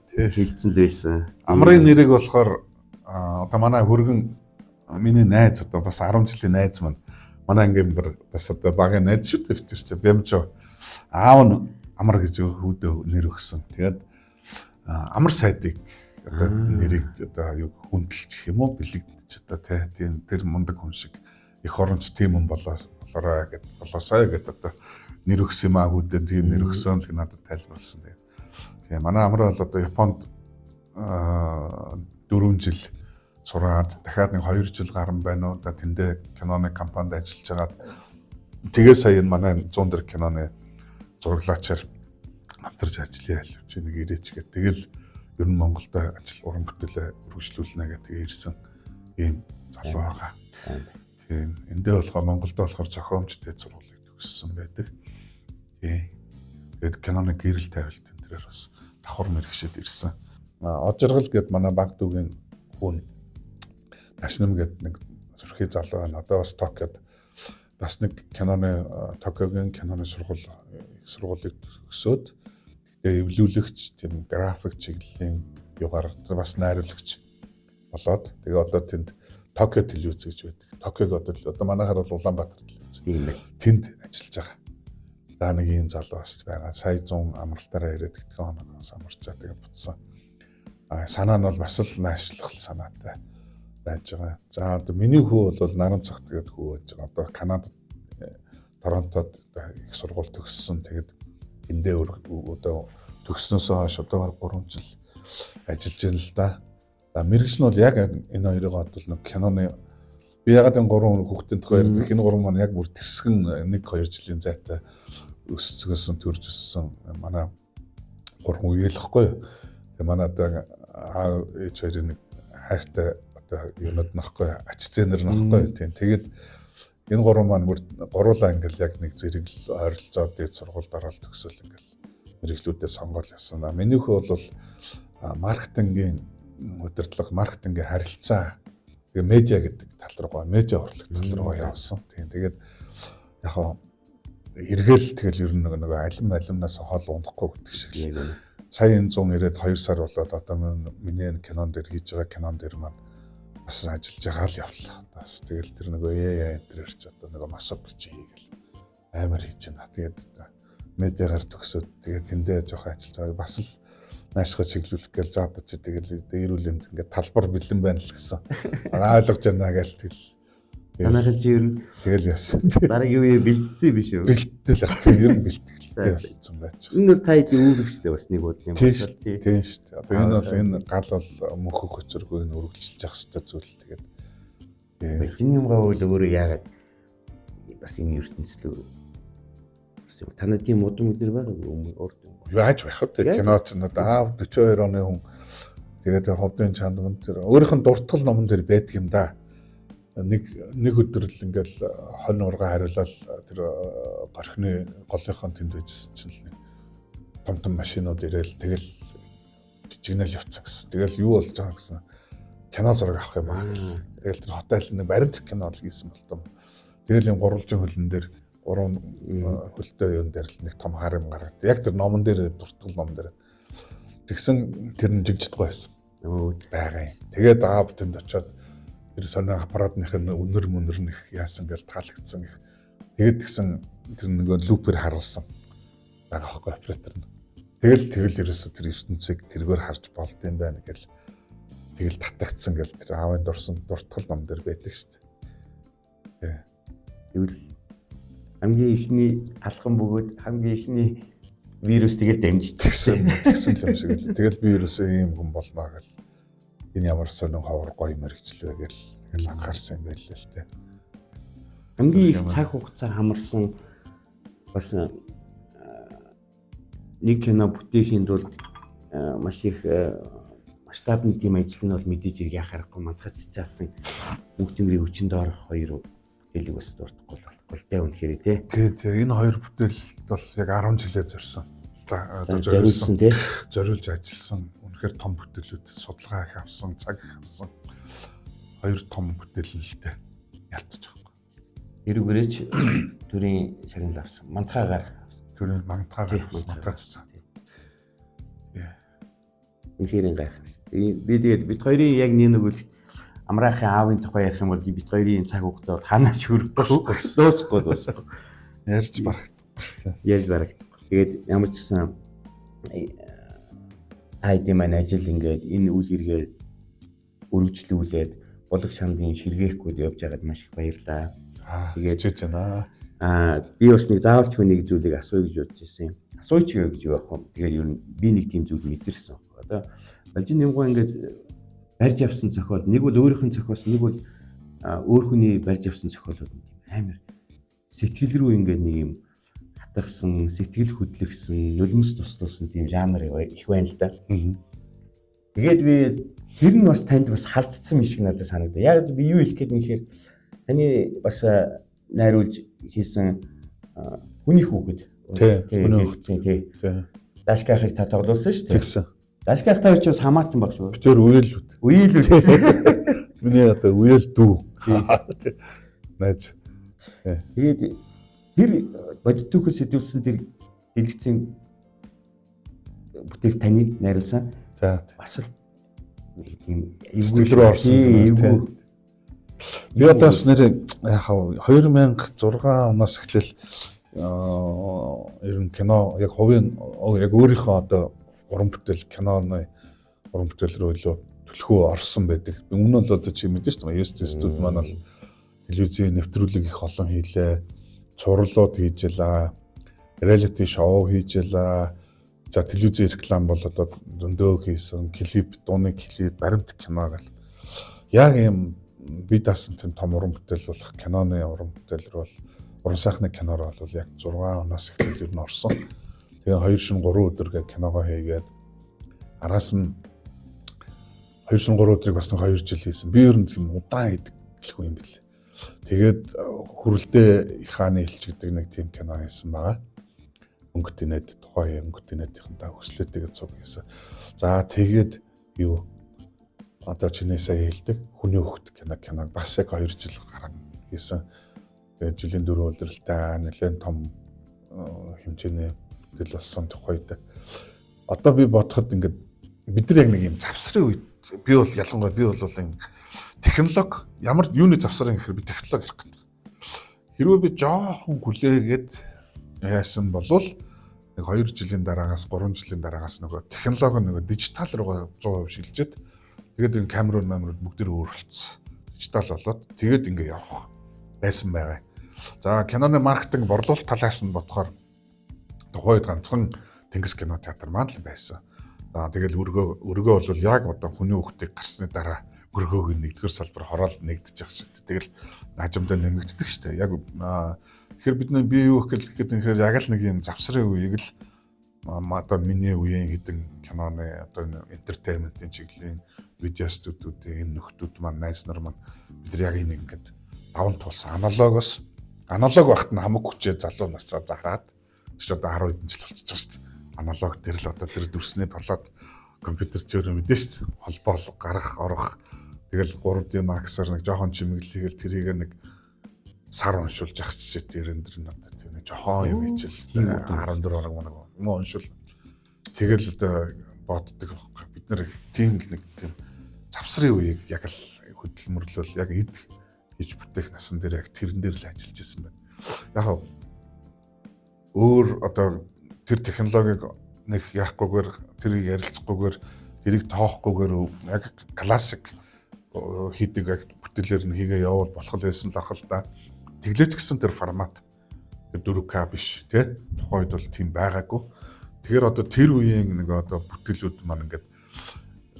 тий хэлсэн л байсан. Амрын нэрийг болохоор одоо манай хөргөн миний найз одоо бас 10 жилийн найз маань манай ангийн бас одоо багын найз шүү дээ битэр чи бямжо аав нь амар гэж хүүдээ нэр өгсөн. Тэгээд амар сайдыг одоо нэрийг одоо юу хүндэлж гэх юм уу бэлэгдэж одоо тийм тэр мундаг хүн шиг их оронч тийм хүн болоорой гэд болоосай гэд одоо нэр өгсөн юм аа хүүдээ тийм нэр өгсөн л надад тайлбарласан. Тийм манай амар бол одоо Японд 4 жил сураад дахиад нэг 2 жил гарan байна уу да тэндээ киноны компанид ажиллаж байгаад тэгээ сая энэ манай 100 дэр киноны зураглаачаар хамтарч ажиллая чи нэг ирээч гэх тэгэл ер нь Монголд ажил уран бүтээлээ үргэлжлүүлнэ гэх тэгээ ирсэн ийм залуу байгаа. Тийм эндээ болохоор Монголд болохоор зохиомжтой сургуулийг төгссөн байдаг. Тийм. Тэгээд киноны гэрэл тавилт энэ тэрээр бас давхар мэрэгшээд ирсэн. Ожиргал гэд манай баг дүүгийн хүн Ташнам гэд нэг сүрхий залуу байна. Одоо бас Токиод бас нэг киноны Токиогийн киноны сургууль их сургуулийг төгсөөд тэгээ эвлүүлэгч тийм график чиглэлийн югаар бас найруулагч болоод тэгээ одоо тэнд Токио телевиз гэж байдаг. Токиог одоо манайхаар бол Улаанбаатар телевиз. Тийм ээ. Тэнд ажиллаж байгаа. За нэг ийм залуу бас байгаа. Сая 100 амралтаараа ирээд хэдхэн хоног бас амарчаа тэгээ буцсан. А санаа нь бол бас л наашлах санаатай байж байгаа. За одоо миний хүү бол наран цогт гэдэг хүү байж байгаа. Одоо Канадад Торонтод их сургууль төгссөн. Тэгээд эндээ одоо төгснөөсөө хойш одоо 3 жил ажиллаж байна л да. За мэрэгжил нь бол яг энэ хоёрыг бол нэг киноны би ягаад энэ гурван хүүхдийн тухай ярьдаг. Энэ гурван маань яг бүр тэрсгэн 1-2 жилийн зайтай өсцгөөсөн төрж өссөн манай гурван үеэл хгүй юу. Тэгээ манай одоо аав ээж хоёрын нэг хайртай одоо юунууд нөхгүй ач зэнэр нөхгүй тийм. Тэгээд энэ гурван маань бүр гуруулаа ингээл яг нэг зэрэг л ойролцоо дээд сургуульд ороод төгсөөл ингээл мэрэгжлүүдээ сонгоол явсан. Миний хүү бол маркетингийн удирдлага, маркетингийн харилцаа, тэгээ медиа гэдэг тал руугаа, медиа урлаг тал руугаа явсан. Тийм. Тэгээд яг хаа эргээл тэгэл ер нь нэг алим алимнаас хол унахгүй гэдэг шиг л. Сая энэ 100 ирээд 2 сар болоод одоо миний энэ кинон дээр хийж байгаа кинон дээр маань Бас ажиллаж байгаа л явлаа. Бас тэгэл тэр нөгөө AI энэ төр ч одоо нөгөө масуп гэж хийгээл амар хийж байна. Тэгээд медиагаар төгсөөд тэгээд тэндээ жоох ажиллаж байгаа. Бас л наашгаа чиглүүлэх гээл за одоо чи тэгэл эрүүл мэнд ингээд талбар бэлэн байна л гэсэн. Ойлгож байна гээл тэгэл. Манайхан чи ер нь тэгэл яасан. Дараагийн үе бэлдсэн биш үү? Бэлтгэл ах тийм ер нь бэлтгэлтэй болсон байж. Энэ бол та хэдийн үүрэг шүү дээ бас нэг бодлын юм байна. Тийм шүү дээ. Одоо энэ бол энэ гал бол мөнхөх хөцөргүй энэ үргэлжилж явах хэрэгтэй зүйл. Тэгээд Чиний юмгаа бол өөрөө яагаад бас энэ ертөнцлөө юм. Танад тийм удам өдөр байгаагүй өмнө урд юм. Яаж байх вэ? Кино ч надад аав 42 оны хүн тэгээд ховдын чанд мөн тэр өөрийнх нь дуртгал номон дээр байдаг юм да. Нэг өдөр л ингээл хонь ургаа хариулаад тэр горхины голынхон тэнд байжсэн чинь л нэг том том машинууд ирээл тэгэл жигнэл явцсан гэсэн. Тэгэл юу болж байгаа гэсэн кино зураг авах юм аа. Тэгэл тэр хотел нэг баримт кино л хийсэн болтом. Тэгэл юм гурвалжин хөлн дээр гурван хөлтэй юм дээр л нэг том хар юм гараад. Яг тэр номон дээр дуртгал номон дээр. Тэгсэн тэр нь жигждэггүй байсан. Байгаа юм. Тэгээд аав тэнд очиод тэр сонио аппаратных нь өнөр мөнөр нь их яасан гэл таалагдсан их. Тэгээд тэгсэн тэр нөгөө лупер харуулсан байгаа хөөхгүй оператор нь. Тэгэл ерөөсө тэр ертөнцийг тэргээр харж болд юм байна гэл тэгэл татагдсан гэл тэр аавын дурсан дуртгал ном дээр байдаг шүү дээ. Тэгвэл хамгийн ихний алхам бөгөөд хамгийн ихний вирус тэгэл дамжчихсан. Тэгсэн юм шиг л. Тэгэл би ерөөсөө ийм хүн болно гэл. Энэ ямар сонин ховор гоё мэрэгчлээ гэл тэгэл анхаарсан юм байл л дээ. Хамгийн их цаг хугацаа хамарсан бас нэг кино бүтээхийн тулд маш их масштабны тийм ажил нь бол мэдээж хэрэг яах аргагүй мандахад цэцэн мөнх тэнгэрийн хүчин доорх хоёр бүтээлийг бас дуртахгүй болохгүй л дээ үнэхээр тий. Тий, энэ хоёр бүтээл бол яг 10 жилээ зорьсон. За одоо зориулсан тий. Зориулж ажилласан. Үнэхээр том бүтээлүүд судалгаа их авсан, цаг их авсан. Хоёр том бүтээл л дээ. Ялтчих байхгүй. Эрүүгээрээч төрийн шагнал авсан. Мандахаагаар авсан. Төрийн мандахаагаар авсан. Мандахаа цэцэн. Тий. Үнэхээр гайхав. Би тэгээд бид хоёрын яг нэг нэг амраахын аавын тухай ярих юм бол бид хоёрын цаг хугацаа бол ханаач хүрэхгүй. Дуусахгүй. Ярьж барагдахгүй. Ярьж барагдахгүй. Тэгээд ямар ч гэсэн та хэдийн маань ажил ингээд энэ үйл хэрэгээ өргөжлүүлээд булаг шамдын ширгээхгүй явж байгаад маш их баярлаа. Тэгээд хичээж байна. Би бас нэг заавалч хүнийг зүйлийг асууя гэж бодож ирсэн юм. Асууч гэж юу яах вэ? Тэгээд ер нь би нэг тийм зүйл мэдэрсэн байхгүй. Одоо Балжин Нямгай ингээд барьж авсан зохиол нэг бол өөрийнх нь зохиосон, нэг бол өөр хүний барьж авсан зохиолууд нь тийм амар сэтгэл рүү ингээд нэг юм хатгсан, сэтгэл хөдлөгсөн, нулимс туслуулсан тийм жанр их байна л да. Тэгээд би тэр нь бас танд бас халдсан юм шиг надад санагдав. Яг би юу хэлэх гээд нэхэр таны бас найруулж хийсэн хүний хүүхэд тий тий. Дашкахыг та тоглуулсан шүү дээ. Тэгсэн. Дашках та хоёр ч бас хамаатан баг шүү. Би тэр үеэл. Үеэл. Миний одоо үеэл дүү. Найз. Тэгээд тэр бодит түүхээс сэдвүүлсэн тэр дэлгэцийн бүтээл таны найруулсан. За бас л нэг тийм сэтгэл рүү орсон. Эвгүй. Би одоо бас нэр яг 2006 оноос эхлээл ер нь кино яг хувийн яг өөрийнхөө одоо уран бүтээл киноны уран бүтээл рүү илүү түлхүү орсон байдаг. Өмнө нь бол одоо чи мэдэн шүү дээ. ST студ маань бол телевизийн нэвтрүүлэг их олон хийлээ. Цувралууд хийж ялаа. Реалити шоу хийж ялаа. За телевизийн реклам бол одоо зөндөө хийсэн. Клип, дууны клип, баримт кино гэл. Яг юм би даасан тийм том уран бүтээл болох киноны уран бүтээл рүү бол уран сайхны киноор бол яг 6 оноос эхлээд ер нь орсон. Тэгээ 2 шин 3 өдөр гэ киногоо хийгээд араас нь 2 шин 3 өдрийг бас нэг 2 жил хийсэн. Би ер нь тийм удаан идэх юм бэл. Тэгээд хүрэлдээ их хааны элч гэдэг нэг тийм кино хийсэн байгаа. Өнгөт инээд тухайн өнгөт инээдийнхэн хөслөөтэйгээ цуг хийсэн. За тэгээд юу одоо чиний сая хэлдэг хүний хөхт киног бас яг 2 жил гарan хийсэн. Тэгээд жилийн 4 улиралтай нэлээд том хэмжээний бүтээл болсон тухайд. Одоо би бодоход ингээд бид нар яг нэг юм завсрын үед би бол ялангуяа би бол юм Технологи ямар юуны завсрын гэхээр би технологи ярих гэдэг. Хэрвээ би жоохон хүлээгээд яасан болвол нэг 2 жилийн дараагаас 3 жилийн дараагаас нөгөө технологи нөгөө дижитал руугаа 100% шилжээд, тэгээд энэ камерууд мамрууд бүгд тэр өөрчлөлтсөн. Дижитал болоод тэгээд ингээ явах байсан байгаа. За, киноны маркетинг, борлуулалт талаас нь бодохоор тухайн үед ганцхан Тэнгис кино театр маань л байсан. За, тэгэл өргөө бол яг одоо хүний хүүхдийг гарсны дараа өргөөг нь нэгдүгээр салбар хороол нэгдэж явах шиг. Тэгэл наажамдаа нэмэгддэг штэ. Яг тэгэхээр бид нар би юу гэх гэхэд яг л нэг юм завсрын үеийг л одоо миний үеийн хэдэн киноны одоо энэ entertainment ийн чиглэлийн видео студиудын энэ нөхдүүд маань, найз нар маань, бид нар яг энийг ингээд даван туулсан. Аналогоос, аналог багт нь хамаг хүчээ залуу насаа зараад чи одоо 10 хэдэн жил болчихж байгаа шүү дээ. Аналог тэр л одоо тэр дүрснээ болоод компьютер ч өөрөө мэдэн шүү дээ. Холбоол гарах орох, тэгэл 3D Max-аар нэг жоохон чимэглэл хийгээл тэрийг нэг сар уншуулж ах чижээ, тэр энэ дэр нь одоо тэр нэг жоохон юм ичил 14 хоног моног юм уншуул, тэгэл одоо боддог байхгүй. Бид нар тийм л нэг тийм завсрын үеийг яг л хөдөлмөрлөл, яг эд хийж бүтээх насан дээр яг тэрэн дээр л ажиллаж исэн байна. Яг өөр одоо тэр технологиг нэг яахгүйгээр, тэрийг ярилцахгүйгээр, тэрийг тоохгүйгээр яг классик хийдэг яг бүтээлээр нь хийгээ явуул болох л байсан л ах л да. Тэглээч гэсэн тэр формат тэр 4K биш тий. Тухайн үед бол тийм байгаагүй. Тэгэхээр одоо тэр үеийн нэг одоо бүтээлүүд маань ингээд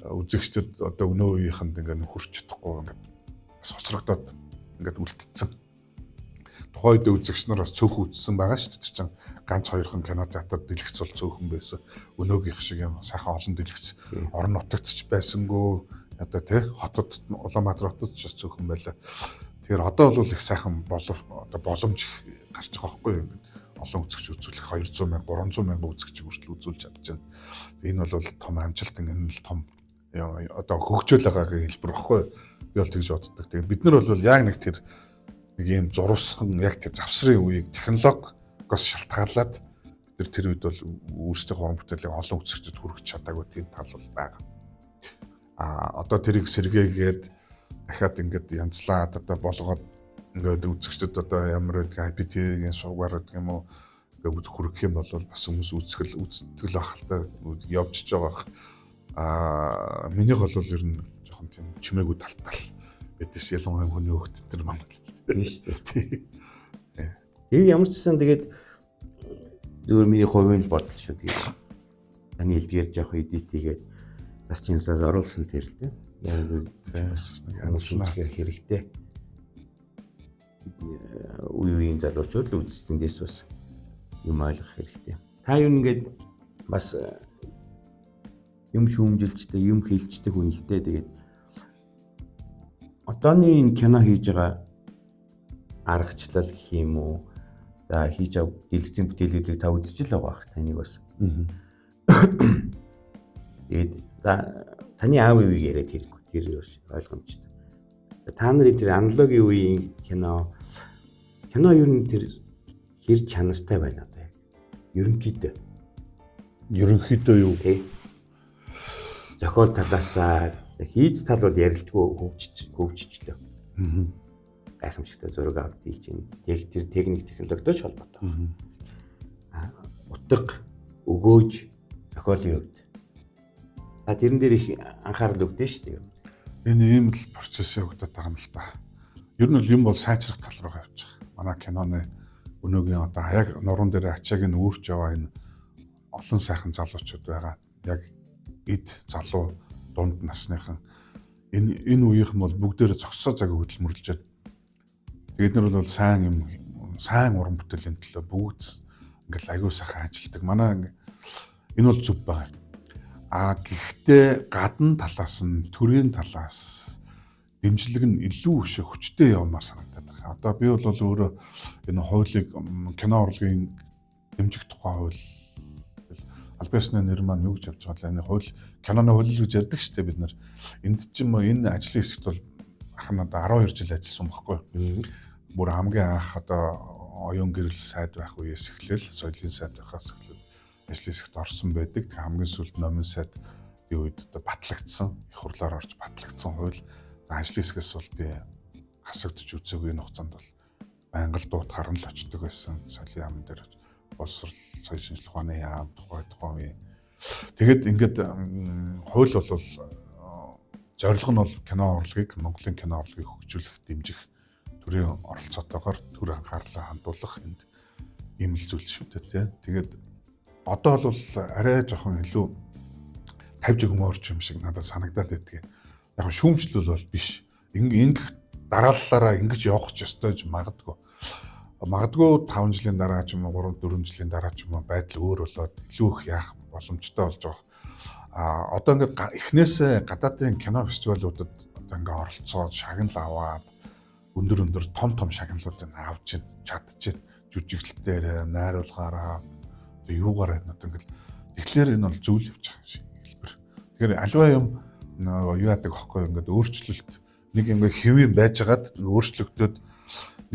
үзэгчдэд одоо өнөө үеийнхэнд ингээд хүрч чадахгүй ингээд бас хоцрогдоод ингээд үлдсэн. Тухайн үед үзэгч нар бас цөөхөн үзсэн байгаа шүү дээ. Тэр чинь ганц хоёрхан кино театрт дэлгэц бол цөөхөн байсан. Өнөөгийнх шиг юм сайхан олон дэлгэц орон нутагт ч байсангүй. Одоо тий хотод, Улаанбаатар хотод ч бас цөөхөн байлаа. Тэгэхээр одоо бол их сайхан болов, одоо боломж гарч байгаа байхгүй юу? Олон үзэгч үзүүлэх, 200 мянга, 300 мянга үзэгч хүртэл үзүүлж чадж байна. Энэ бол том амжилт, энэ л том одоо хөгжөөл байгаагийн хэлбэр багхгүй юу? Би бол тэгж боддог. Тэгээд бид нар бол яг нэг тэр нэг юм зурвасхан яг тэр завсрын үеийг технологигоос шалтгаалаад бид нар тэр үед бол өөрсдийнхөө уран бүтээлийг олон үзэгчдэд хүргэж чадаагүй тийм тал бол байгаа. А одоо тэрийг сэргээгээд дахиад ингээд янзлаад одоо болгоод ингээд үзэгчдэд одоо ямар байдаг IPTV-ийн сувгаар гэдэг юм уу, ингээд хүргэх юм бол бас хүмүүс үзэл үзтгэл ахaltaа явжиж байгаа. А минийх бол ер нь жоохон тийм чимээгүй талтал байдаг ш, ялангуяа хүний хөгт тэр маань. Тийм шүү дээ. Тэгээ ямар ч гэсэн тэгээд зүгээр миний хувийн л бодол шүү. Тэгээд таны хэлдгээр жоох edit хийгээд бас чинслаас оруулсан тэр л дээ. Яг бас янзлах хэрэгтэй. Үе үеийн залуучууд л үзсэн дээс бас юм ойлгох хэрэгтэй. Та юу ингээд бас юм шүүмжилжтэй, юм хилчдэг хүн л дээ. Тэгээд одооны энэ кино хийж байгаа аргачлал гэх юм уу? За, хийж ав дэлгэцийн бүтээлүүдийг та үзэж л байгаа бах, таныг бас. Тэгээд за, таны аав үеийг яриад хэрэггүй. Тэр ойлгомжтой. Та нарын тэр аналогийн үеийн кино ер нь тэр хэр чанартай байна одоо яг. Ерөнхийдөө. Ерөнхийдөө юу? Тий. Зохиол талаасаа, хийж тал бол ярилтгүй хөгжчихлөө. Гайхамшигтай зураг авалт хийж байна. Яг тэр техник технологитой ч холбоотой. Утга, өгөөж, зохиолын хувьд. Та тэрэн дээр их анхаарал өгдөө шүү дээ. Энэ ийм л процесс явагдаад байгаа юм л та. Ер нь бол юм бол сайжрах тал руу явж байгаа. Манай киноны өнөөгийн одоо яг нуруунд дээр ачааг нь үүрч яваа энэ олон сайхан залуучууд байгаа. Яг эд залуу, дунд насныхан энэ үеийнхэн бол бүгдээрээ зогсоо цагийг хөдөлмөрлөж байна. Тэгээд нар бол сайн юм, сайн уран бүтээлийн төлөө бүгд ингээл аягүй сайхан ажилладаг. Манай энэ бол зөв байгаа. А гэхдээ гадна талаас нь, төрийн талаас дэмжлэг нь илүү өшөө хүчтэй явмаар санагдаад байна. Одоо би бол өөрөө энэ хуулийг, кино урлагийн дэмжих тухай хууль, аль биесны нэр маань юу гэж явж байгаа л энэ хууль, киноны хууль гэж ярьдаг шүү дээ бид нар. Энд ч юм уу, энэ ажлын хэсэгт бол ах нь одоо 12 жил ажилласан байхгүй. Бүр хамгийн анх одоо оюун гэрэл сайд байх үеэс эхлээл, соёлын сайд байхаас эхлээл ажлын хэсэгт орсон байдаг. Тэг хамгийн сүүлд номын сайд үед одоо батлагдсан, их хурлаар орж батлагдсан хууль. Ажлын хэсгээс бол би хасагдж үзээгүй, энэ хугацаанд бол байнга л дуутахаар нь л очдог байсан. Соёлын яам дээр, боловсрол, соёл шинжлэх ухааны яам, тухай тухайн үеийн. Тэгэд ингээд хууль бол зорилго нь бол кино урлагийг, Монголын кино урлагийг хөгжүүлэх, дэмжих, төрийн оролцоотойгоор төр анхаарлаа хандуулах энд ийм л зүйл шүү дээ, тий. Тэгээд одоо бол арай жоохон илүү тавьж өгмөр юм шиг надад санагдаад байдгийг. Яг шүүмжлэл бол биш. Ингэх дарааллаараа ингэж явах ч ёстой ч магадгүй. Магадгүй 5 жилийн дараа ч юм уу, 3 4 жилийн дараа ч юм уу байдал өөр болоод илүү их яах боломжтой болж байгаа. А одоо ингээд эхнээсээ гадаадын кино фестивалуудад одоо ингээд оролцоод шагнал аваад, өндөр өндөр том том шагналуудыг авч чадчих, жүжиглэлтээр, найруулгаараа, одоо юугаар одоо ингээд тэгэхээр энэ бол зөв л явж байгаа шиг хэлбэр. Тэгэхээр альва юм юу яадаг аахгүй, ингээд өөрчлөлт нэг ингээд хэвийн байжгаад өөрчлөгдөд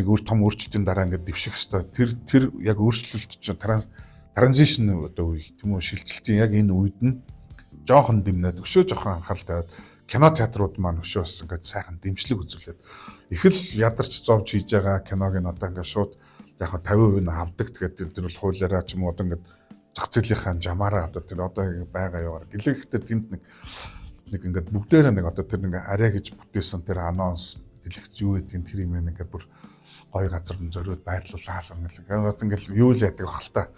нэг өөр том өөрчлөлтийн дараа ингээд дэвших хэвээр тэр тэр яг өөрчлөлт чинь transition одоо үе тийм үү, шилжилтийн яг энэ үед нь жоохон дэмнээд өшөө жоохон анхаарал тавиад кино театрууд маань өшөө бас ингээд сайхан дэмжлэг үзүүлээд их л ядарч зовж хийж байгаа киног нь одоо ингээд шууд яг 50% нь авдаг. Тэгээд тэр бол хуулиараа ч юм уу одоо ингээд зах зээлийнхаа жамаараа одоо тэр одоо байгаа юугаар гэлээхдээ тэнд нэг нэг ингээд бүгдээрээ нэг одоо тэр нэг арай гэж бүтээсэн тэр анонс дэлгэц юу гэдгийг тэр юм ингээд бүр гой газар нь зориуд байрлуулаад ингээд ингээд юу л яадаг бах л та.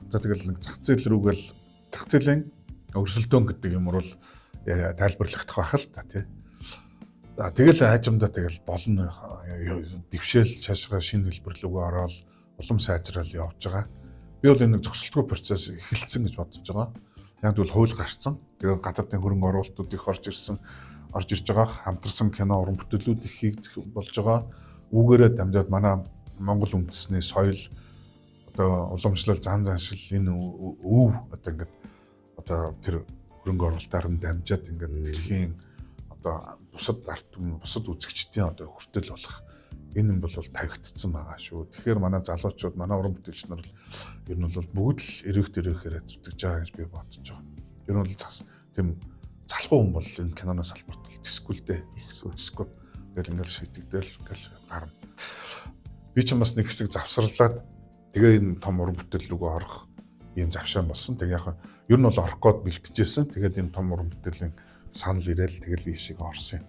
Одоо тэгэл нэг зах зээл рүүгээл зах зээлийн өрсөлдөөн гэдэг юм бол тайлбарлахдах байх л та, тий. За тэгэл хайжамдаа тэгэл болно, дэвшээл цаашгаа шинэ хэлбэр рүүгээ ороод улам сайжрал явж байгаа. Би бол энэ нэг зогсолтгүй процесс эхэлсэн гэж бодож байгаа. Яг бол хууль гарцсан. Тэгээд гадаадын хөрөнгө оруулалтууд их орж ирсэн, орж ирж байгаа. Хамтарсан кино уран бүтээлүүд их хийгдэх болж байгаа. Үүгээрээ дамжаад манай Монгол үндэсний соёл, одоо уламжлал, зан заншил энэ өв одоо ингээд одоо тэр хөрөнгө оруулалтаар нь дамжаад ингээд дэлхийн одоо бусад арт түмэн, бусад үзэгчдийн одоо хүртэл болох энэ юм бол тавигдсан байгаа шүү. Тэгэхээр манай залуучууд, манай уран бүтээлч нар ер нь бол бүгд л эрэх дэрээхээр зүтгэж байгаа гэж би бодож байгаа. Ер нь бол цас тийм залхуу хүн бол энэ киноны салбарт бол тэсгүй л дээ. Тэсгүй. Тэсгүй. Тэгэл ингээл шийдэгдээл ингээл гарна. Би ч бас нэг хэсэг завсарлаад тэгээ энэ том уран бүтээл рүүгээ орох ийм завшаан болсон. Тэгээ яг ер нь бол орох гээд бэлтжижсэн. Тэгээд энэ том уран бүтээлийн санал ирээл тэгэл ийшээ орсон юм.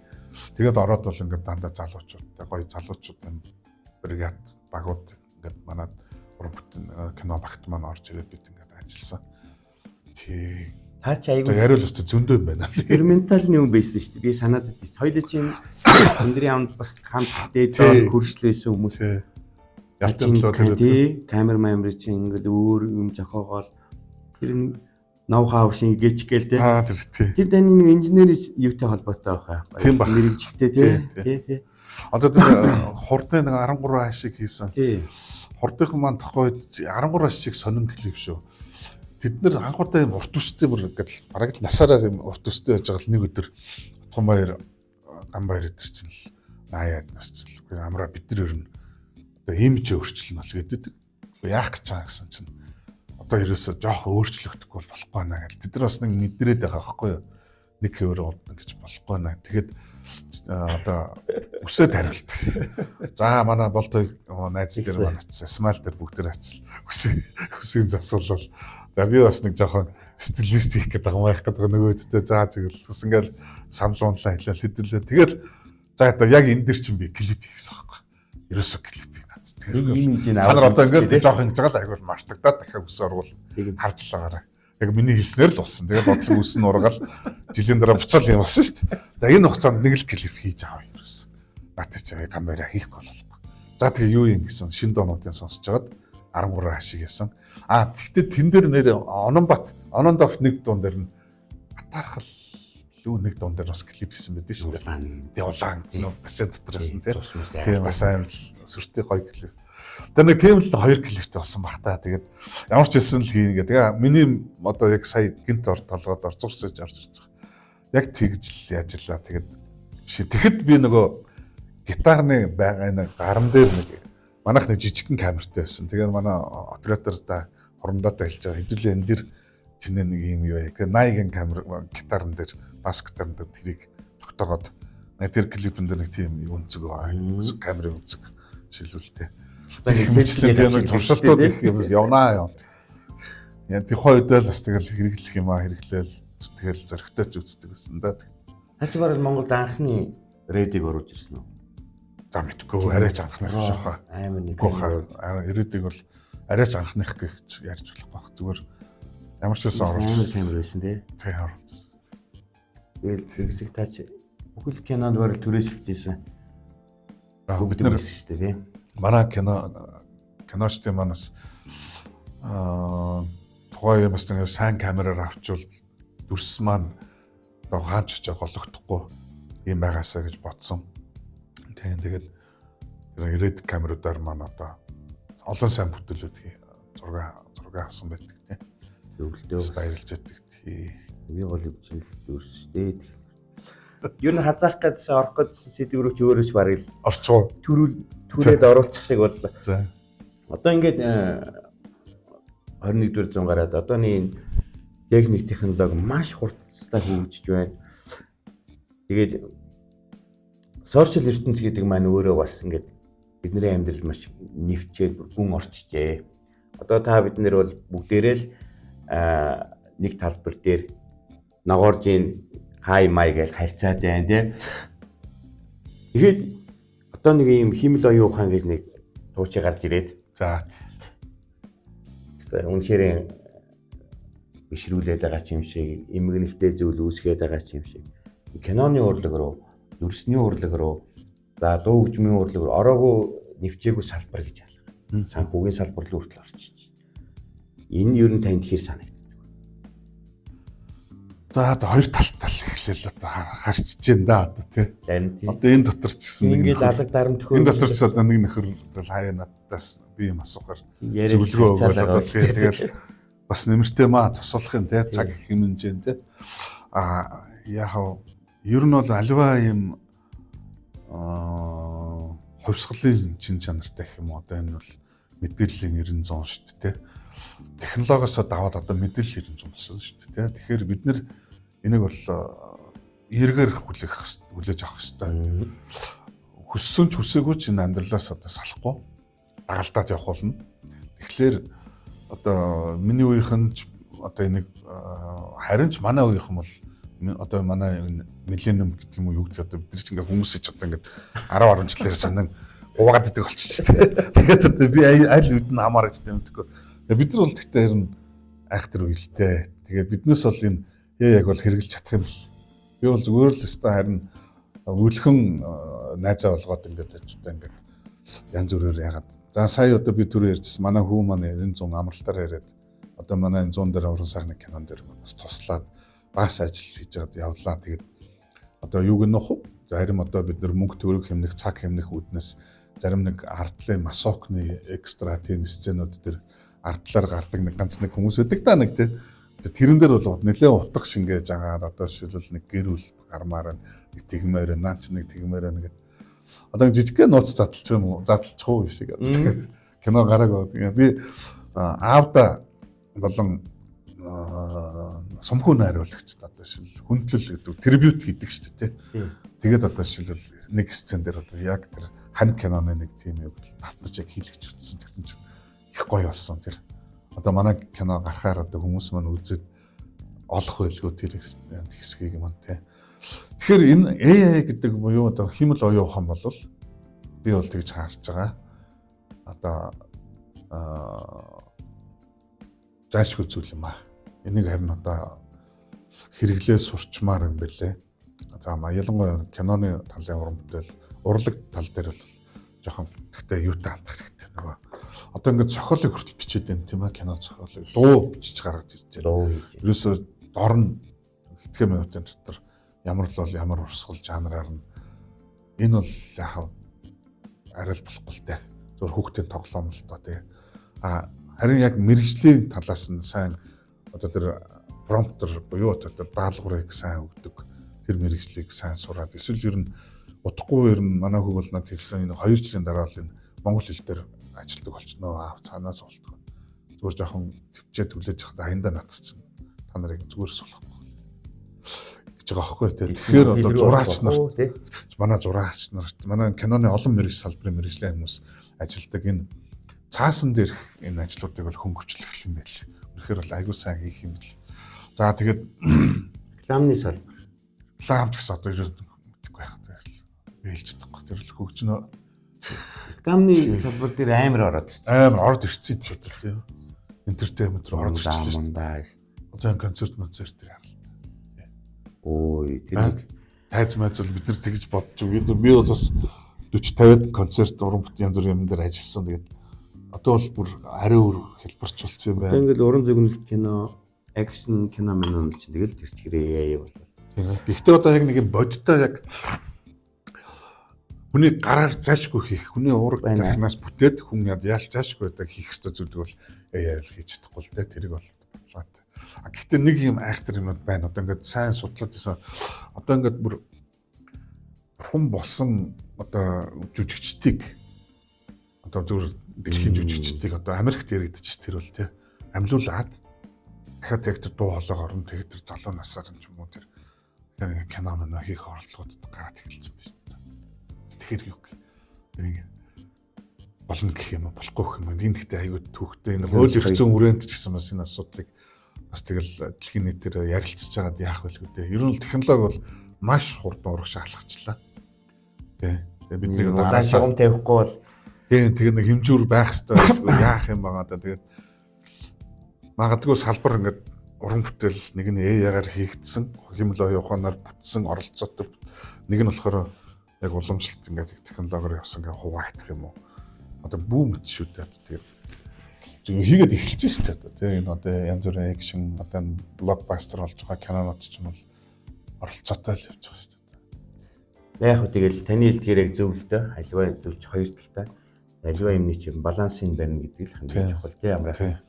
Тэгээд ороод бол ингээд дандаа залуучуудтай, гоё залуучуудын бригад багууд ингээд манай уран бүтээн кино багт маань орж ирээд бид ингээд ажилласан. Тий. Та чи айгүй яриул өстө зөндөө юм байна. Experimental юм байсан шүү дээ. Би санаад байдсан. Хоёлаа чинь өндрийн амд бас хамт дээд доор хөршлөөсөн хүмүүс. Ялтын төлөө тий камер мамер чинь ингээл өөр юм зохиогоол тэр нэг ноу хау шиг гээч гээл тий. Аа тэр тий. Тэр таны нэг инженер юутай холбоотой байх аа. Тийм баг. Мэргэжилтэй тий. Тий тий. Одоо тэр хурдны нэг 13 хашиг хийсэн. Тий. Хурдынхан маань тохойд 13 хашиг сонин клип шүү. Тэд нэр анх удаа юм урт үстэй бүр ингээл бараг л насаараа юм урт үстэй байж байгаа л нэг өдөр Утган баяр ган баяр өдр чинь л наяад насчил. Үгүй амраа бид нар ер нь одоо имиж өөрчлөн бол гэдэг. Яах гэж байгаа гэсэн чинь одоо ерөөсө жоох өөрчлөгдөхгүй бол болохгүй наа гэл. Тэд нар бас нэг мэдрээд байгаа байхгүй юу? Нэг хэвээр удна гэж болохгүй наа. Тэгэхэд одоо үсээ тариулт. За манай болтой найз дээр маань очсон. Смайл дээр бүгд тэр очил. Үсээ үсийн засвал. За би бас нэг жоохон стилист хийх гэдэг юм байх гэдэг нөгөөдтэй заа зүгэл зүс ингээл санал унлаа хэлээл хэдүүлээ. Тэгэл за одоо яг энэ дэр чинь би клип хийсэн байхгүй. Ерөөсөө клип хий наац. Тэгээд имиж нь Та нар одоо ингээд жоох ингэж байгаа л айгуул мартагдаад дахиад үсээ ургуул харж л байгаарай. Яг миний хэлснээр л болсон. Тэгээд бодлого үс нь ургаал жилийн дараа буцаал юм болсон шүү дээ. За энэ хугацаанд нэг л клип хийж аваа ерөөс. Натаа чи камера хийхгүй болохгүй. За тэгээ юу юм гэсэн шин доонуудын сонсож байгаад 13 хашиг хийсэн. А тэгтээ тэн дээр нэр Ононбат Онондоф нэг дуун дээр нь атаархал лүү нэг дуун дээр бас клип хийсэн байдаг шүү дээ. Тэгээ улаан нөө бассейн дотроос нь тийм. Тийм бас амар сүртэй гоё клип. Тэр нэг тийм л хоёр клиптэй болсон бах та. Тэгээд ямар ч хэлсэн л хийн гэдэг. Тэгээ миний одоо яг сая гинт ор толгойд орцгорсож орж ирж байгаа. Яг тэгж л яаж лаа. Тэгээд тэгэхэд би нөгөө гитарны байгаа нэг гаран дээр нэг манайх нэг жижигхэн камертай байсан. Тэгээд манай оператор та хоромдоотой хэлж байгаа. Хэдүүлээ энэ дэр чинээ нэг юм юу яа. 80-гийн камер гитарн дээр бас гитарн дээр тэрийг тогтоогоод Нэг тэр клипэн дээр нэг тийм өнцөг байгаа. Камерын өнцөг шилүүлтэй. Одоо нэг Хэмжлэн тийм нэг туршилтууд их юм явнаа явна. Яа тухайн үед л бас тэгэл хэрэглэх юм аа хэрэглээл тэгэл зөрөгтэй ч үздэг гэсэн да. Та чи бараг Монголд анхны RED-ийг оруулж ирсэн үү? За мэдгүй арайч анхных биш хаа. Амар нэг. Үгүй хаа RED-ийг бол арайч анхных гэж ярьж болохгүй бах. Зүгээр ямар ч байсан оруулж Амар ирсэн. камер байсан тий. Тий оруулж ирсэн. Тэгэл хэсэг та чи бүхэл кинонд бараг түрээсэлж ирсэн. За, Бид нар байсан шүү дээ тий. манай киночдын маань бас тухайн үе бас нэг сайн камераар авчвал дүрс маань одоо хаач ч гологдохгүй юм байгаасаа гэж бодсон. Тийм тэгээд тэр RED камеруудаар маань одоо олон сайн бүтээлүүд зураг авсан байдаг тийм. Зөвлөлтөө Бас баярлж байдаг. Тий. Хамгийн гол хвчил дүрс шүү дээ. Ер нь хазаах гэдсэн орох гэдсэн сэдв рүү ч өөрөө ч бараг л Орчгоо. төрүүл түрээд оруулчих шиг боллоо. За. Одоо ингээд 21-р зуун гараад одооны энэ техник технологи маш хурдтай хөгжиж байна. Тэгээд сошиал ертөнц гэдэг маань өөрөө бас ингээд бидний амьдрал маш нэвчээд бүр гүн орчжээ. Одоо та бид нэр бол бүгдээрээ л нэг талбар дээр ногооржийн хай май гэж харьцаад байна тий. Тэгээд одоо нэг юм химэл оюун ухаан гэж нэг туучи гарч ирээд За. Хэвээ үнэхээр бишрүүлээд байгаа ч юм шиг, эмгэнэлтэй зүйл үүсгээд байгаа ч юм шиг. Киноны урлаг руу, дүрсний урлаг руу, за дуу хөгжмийн урлаг руу ороогүй нэвчээгүй салбар гэж ялгаа. Санхүүгийн салбар руу хүртэл орчиж. Энэ ер нь танд хэр санагддаг вэ? За одоо хоёр талтай л эхлээл одоо харцж байна да одоо тий. Харин тийм. Одоо энэ дотор ч гэсэн нэг Ингээл алаг дарам төхөө. Энэ дотор ч одоо нэг нөхөр бол хаяа надаас би юм асуухаар яриад зөвлөгөө өгöl харьцаалаа одоо байгаа үстэй. тэгэл бас нэмэртэй маа тусалах юм те цаг хэмнжээ те а яг ер нь бол альва юм хувьсгалын чин чанартай гэх юм уу одоо энэ бол мэдээллийн 90 100 шүү дээ те технологиос даваад одоо мэдээлэл 90 100 болсон шүү дээ те тэгэхээр бид нэр энийг бол эргээр хүлээж авах ёстой хүссэн ч хүсээгүй ч энэ амьдралаас одоо салахгүй дагалдаад явах болно. Тэгэхээр одоо миний үеийнхэн ч одоо энийг харин ч манай үеийнхэн бол одоо манай энэ миллениум гэдэг юм уу юу гэдэг одоо бид нар ч ингээ хүмүүсээ ч одоо ингээ 10 10 жилээр сонин хуваагаад идэг болчихсон тийм. Тэгээд одоо би аль үед нь хамаарч гэдэг юм тэгэхгүй. Бид нар бол тэгтээ харин айхтар үелтэй. Тэгээд биднээс бол энэ яг бол хэрэгжилж чадах юм л. Би бол зүгээр л өстой харин өлхөн найзаа болгоод ингээд одоо ингээд янз бүрээр яагаад. За сая одоо би түрүү ярьжсэн манай хүү маань 90 100 амралтаар яриад одоо манай энэ 100 дээр уран сайхны кинон дээр бас туслаад бас ажил хийж байгаад явлаа. Тэгээд одоо юуг нь нөх вэ? Зарим одоо бид нар мөнгө төгрөг хэмнэх, цаг хэмнэх үүднээс зарим нэг ардлын масокны экстра тийм сценүүд дээр ардлаар гардаг нэг ганц нэг хүмүүс өгдөг да нэг тий. Тэрэн дээр бол нэлээд утга шингээж агаад одоо жишээлбэл нэг гэр бүл гармаар байна, нэг тэгмээр байна, наа чи нэг тэгмээр байна гэдэг. Одоо жижигхэн нууц задлчих юм уу? Задлчих уу шиг. Кино гарааг байна. Би аавда болон сумхүү найруулагчд одоо жишээл хүндлэл гэдэг трибют хийдэг шүү дээ тий. Тэгээд одоо жишээлбэл нэг сцен дээр одоо яг тэр хань киноны нэг тийм юу давтаж яг хийлгэж утсан гэсэн чинь их гоё болсон тэр. Одоо манай кино гарахаар одоо хүмүүс маань үзээд олох байлгүй тэр хэсгийг маань тий. Тэгэхээр энэ AI гэдэг буюу одоо хиймэл оюун ухаан бол би бол тэгж харж байгаа. Одоо зайлшгүй зүйл юм аа. Энийг харин одоо хэрэглээ сурчмаар юм бэлээ. За ялангуяа киноны талын уран бүтээл, урлаг тал дээр бол жоохон гэхдээ юутай хандах хэрэгтэй нөгөө. Одоо ингээд зохиолыг хүртэл бичээд байна тийм ээ кино зохиолыг дуу бичиж гаргаж ирж байна. Дуу хийж. Ерөөсөө дор нь хэдхэн минутын дотор ямар л бол ямар урсгал жанраар нь энэ бол яхав арай л болохгүй л дээ. Зөвхөн хүүхдийн тоглоом л доо тий. А харин яг мэрэгжлийн талаас нь сайн одоо тэр промптер буюу одоо тэр даалгаврыг сайн өгдөг тэр мэрэгжлийг сайн сураад эсвэл ер нь удахгүй ер нь манай хүүг бол надад хэлсэн энэ 2 жилийн дараа л энэ монгол хэл дээр ажилтдаг болчихноо аав цаанаас болтгоо. Зүгээр жоохон төвчээ түлээж явахдаа хаяндаа нат чинь та нарыг зүгээр сулахгүй гэж гэж байгаа байхгүй тий. Тэгэхээр одоо зураач нарт манай зураач нарт манай киноны олон мэрэгж салбарын мэрэгжлийн хүмүүс ажилладаг энэ цаасан дээрх энэ ажлуудыг бол хөнгөвчлөх юм байл. Үнэхээр бол айгуу сайн хийх юм бэл. За тэгээд рекламны салбар. Реклам ч гэсэн одоо ерөөс мэдэхгүй байх. Тэгэл бэлж чадахгүй. Тэр л хөгжнө. Рекламны салбар дээр амар ороод ирсэн. Амар ороод ирсэн юм шүү дээ тийм. Entertainment руу ороод ирчихлээ шүү. Мундаа. Одоо энэ концерт концерт дээр харалта. Ой, тэр нэг тайз майз бол бид нар тэгж бодож өгöd. Би бол бас 40 50 концерт уран бүтээн янз бүрийн юм дээр ажилласан. Тэгээд одоо бол бүр ариу өөр хэлбэрч болсон юм байна. Одоо ингээл уран зөгнөлт кино, акшн кино минь чинь тэгэл тэр чигээрээ AI болоо. Гэхдээ одоо яг нэг юм бодиттой яг хүний гараар зайлшгүй хийх, хүний уураг тархинаас бүтээд хүн яал зайлшгүй одоо хийх ёстой зүйлийг бол AI л хийж чадахгүй л дээ. Тэрийг бол баталгаатай. А гэхдээ нэг юм айхтар юмнууд байна. Одоо ингээд сайн судлаад байсан. Одоо ингээд бүр бурхан болсон одоо жүжигчдийг одоо зүгээр дэлхийн жүжигчдийг одоо Америкт яригдчих тэр бол тий амьлуулад дахиад яг тэр дуу хоолойгоор нь тэгээд тэр залуу насаар нь ч юм уу тэр кино мөн хийх оролдлогод гараад эхэлсэн байна шүү дээ. Тэгэхээр юу гэх тэр болно гэх юм уу болохгүй гэх юм уу. Энэ гэхдээ айгүй түүхтэй энэ хууль эрх зүйн хүрээнд ч гэсэн бас энэ асуудлыг бас тэгэл дэлхийн нийтээр ярилцж байгаад яах вэ гэдэг. Ер нь л технологи бол маш хурдан урагш алхачлаа. Тэ. Тэгээ бидний улаан шугам тавихгүй бол тийм тэгээ нэг хэмжүүр байх хэрэгтэй байлгүй яах юм байгаа даа. Тэгээд магадгүй салбар ингээд уран бүтээл нэг нь AI-гаар хийгдсэн, хэмэл оюун ухаанаар бүтсэн оролцоотой нэг нь болохоор яг уламжлалт ингээд технологиор явсан ингээд хуваагдах юм уу. Одоо бүү мэт шүү дээ. Тэгээд зөв хийгээд эхэлсэн шүү дээ. Тийм энэ одоо янз бүрийн акшн одоо блокбастер болж байгаа кинонууд ч юм бол оролцоотой л явж байгаа шүү дээ. Яг хөө тэгэл таны хэлдгээр яг зөв л дөө. Альва зөвч хоёр талтай. Альва юмны чинь балансын барина гэдэг л хамгийн чухал тий амраа.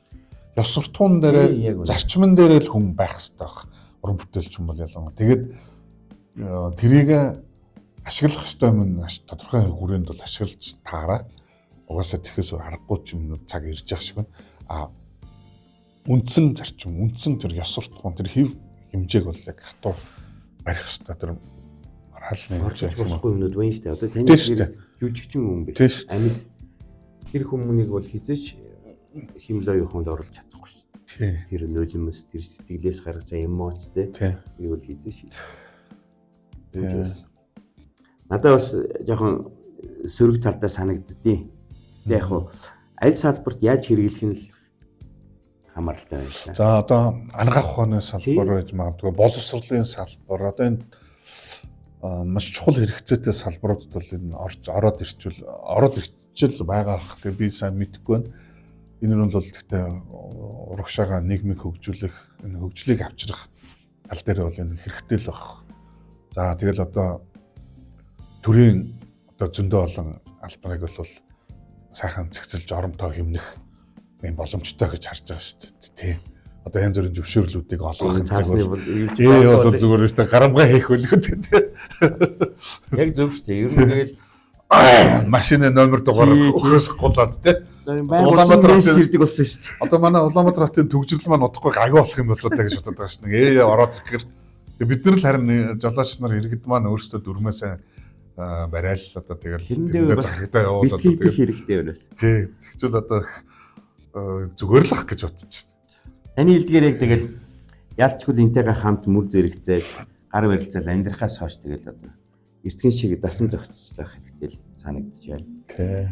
Ёс суртахуун дээрээ зарчман дээрээ л хүн байх хэрэгтэй байх. Уран бүтээлч юм бол ялангуяа. Тэгээд тэрийг ашиглах ёстой юм тодорхой хүрээнд бол ашиглаж таараа. Угаасаа тэгэхээс аргагүй ч юм цаг ирж явах шиг байна. А үндсэн зарчим, үндсэн тэр ёс суртахуун, тэр хэв хэмжээг бол яг хатуу барих ёстой. Тэр моральны хэмжээ болохгүй юмнууд байна шүү дээ. Одоо таны жүжигчин хүн биш. Амьд тэр хүмүүнийг бол хизээч химэл оюун ухаанд оруулж чадахгүй шүү дээ. Тэр нулимс, тэр сэтгэлээс гаргаж байгаа эмоц те. Тэр бол хизээч. Надад бас жоохон сөрөг талдаа санагддیں۔ Тэг яг хуу аль салбарт яаж хэрэглэх нь л хамааралтай байна шээ. За одоо анагаах ухааны салбар байж магадгүй, боловсролын салбар одоо энэ маш чухал хэрэгцээтэй салбаруудад бол энэ ороод ирчил байгаа ах. Тэгээ би сайн мэдэхгүй байна. Энэ нь бол гэхдээ урагшаага нийгмийг хөгжүүлэх, энэ хөгжлийг авчрах тал дээр бол энэ хэрэгтэй л баг. За тэгэл одоо төрийн одоо зөндөө олон албаныг бол сайхан цэгцэлж оромтоо хэмнэх юм боломжтой гэж харж байгаа шүү дээ. Тий. Одоо янз бүрийн зөвшөөрлүүдийг олгох цаасны бол бол зүгээр шүү дээ. Гарамгаа хийх үлгэн тий. Яг зөв шүү дээ. Ер нь тэгэл машины номер дугаар өхөөс гулаад тий. Улаанбаатар хотын ирдэг болсон шүү дээ. Одоо манай Улаанбаатар хотын төгжрөл маань удахгүй гайгүй болох юм болоо та гэж бодод байгаа шин. Ороод ирэхээр бид нар л харин жолооч нар иргэд маань өөрсдөө дүрмээ сайн барайл одоо тэгэл тэрэндээ захирагдаа яваад одоо тэгэл хэрэгтэй байна бас. Тий. Тэгвэл одоо зүгээр л ах гэж бодчих. Таны хэлдгээр яг тэгэл ялчгүй энтэйгээ хамт мүр зэрэгцээл гар барилцаал амьдрахаас хойш тэгэл одоо эртхэн шиг дасан зохицчлах хэрэгтэй л санагдчих байна. Тий.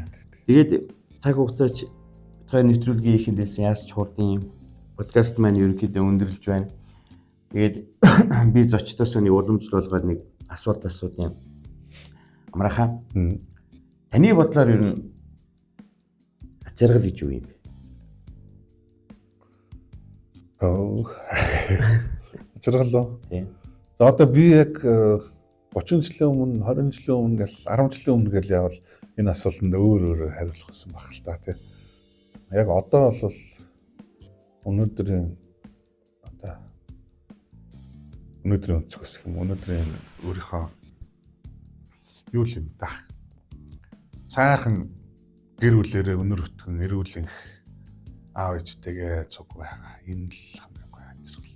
Тэгээд цаг хугацаач бит хоёр нэвтрүүлгийн ихэнд хэлсэн яас ч хурдын подкаст маань ерөнхийдөө өндөрлж байна. Тэгээд би зочдоос нэг уламжлал болгоод нэг асуулт асуух юм. Амрахаа. Таны бодлоор ер нь ач жаргал гэж юу юм бэ? Ач жаргал уу? Тийм. За одоо би яг 30 жилийн өмнө, 20 жилийн өмнө гэл 10 жилийн өмнө гэл явал энэ асуултанд өөр өөр хариулах гэсэн баг л та тий. Яг одоо бол өнөөдрийн одоо өнөөдрийн өнцгөөс юм өнөөдрийн өөрийнхөө юу л юм да. Сайхан гэр бүлэрээ өнөр өтгөн эрүүл энх аав ээжтэйгээ цуг байгаа. Энэ л хамгийн гоё ажиргал.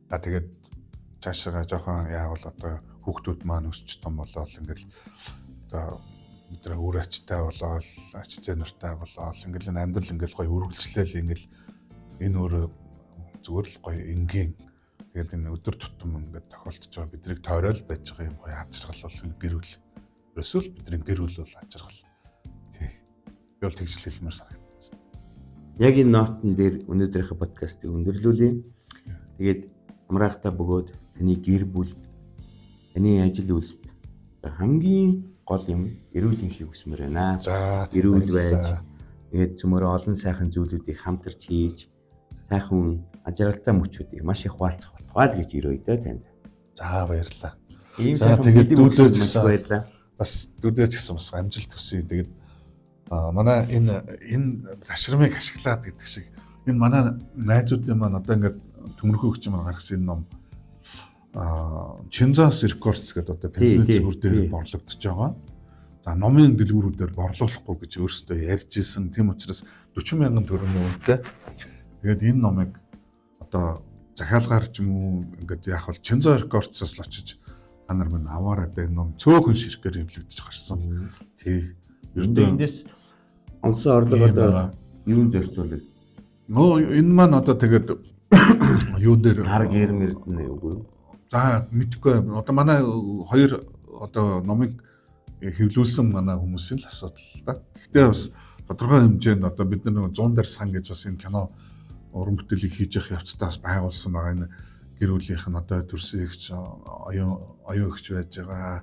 За тэгээд Цаашаага жоохон яавал одоо хүүхдүүд маань өсч том болоод ингээл одоо бид нар үр ачтай болоод ач зээ нартай болоод ингээл энэ амьдрал ингээл гоё үргэлжлээл ингээл энэ өөрөө зүгээр л гоё энгийн. Тэгээд энэ өдөр тутам ингээд тохиолдож байгаа бидрийг тойрол байж байгаа юм гоё аз жаргал бол энэ гэр бүл. Ерөөсөө л бидний гэр бүл бол аз жаргал. Тий. Би бол тэгж л хэлмээр санагдаж. Яг энэ нотон дээр өнөөдрийнхөө подкастыг өндөрлүүлье. Тэгээд амраахта бөгөөд таны гэр бүл, таны ажил үйлсд хамгийн гол юм эрүүл энхийг хүсмээр байна. За эрүүл байж тэгээд цөмөрөө олон сайхан зүйлүүдийг хамтарч хийж сайхан ажралтай мөчүүдийг маш их хуваалцах болтугай л гэж өрөөе дээ танд. За баярлалаа. Ийм За, сайхан тэгээд бэлэг дүүдээ өгсөн ч маш гэсэн баярлалаа. Бас дүүдээ ч гэсэн бас амжилт хүсье. Тэгээд манай энэ ташрамыг ашиглаад гэдэг шиг энэ манай найзуудын маань одоо ингээд төмөрхөө өгч маань гаргасан энэ ном Чинзас Рекордс гэдэг одоо пенсионер дэлгүүр дээр борлогдож байгаа. За номын дэлгүүрүүдээр борлуулахгүй гэж өөрсдөө ярьж исэн. Тийм учраас 40 мянган төгрөгийн үнэтэй. Тэгээд энэ номыг одоо захиалгаар ч юм уу ингээд яах вэ? Чинза Рекордсоос л очиж та нар минь аваарай энэ ном цөөхөн ширхгээр хэвлэгдэж гарсан. Тий. Ердөө эндээс онсон орлого Ийм одоо байгаа. юун зорьцуулаг Нөө энэ маань одоо тэгээд юун дээр хар гэр мэрдэн үгүй юу? За мэдгүй. Одоо манай хоёр одоо номыг хэвлүүлсэн манай хүмүүсийн л асуудал л да. Гэхдээ бас тодорхой хэмжээнд одоо бид нар нэг 100 дээр сан гэж бас энэ кино уран бүтээлийг хийж явах явцдаа бас байгуулсан байгаа. Энэ гэр бүлийнх нь одоо төрсөн эгч, оюун эгч байж байгаа.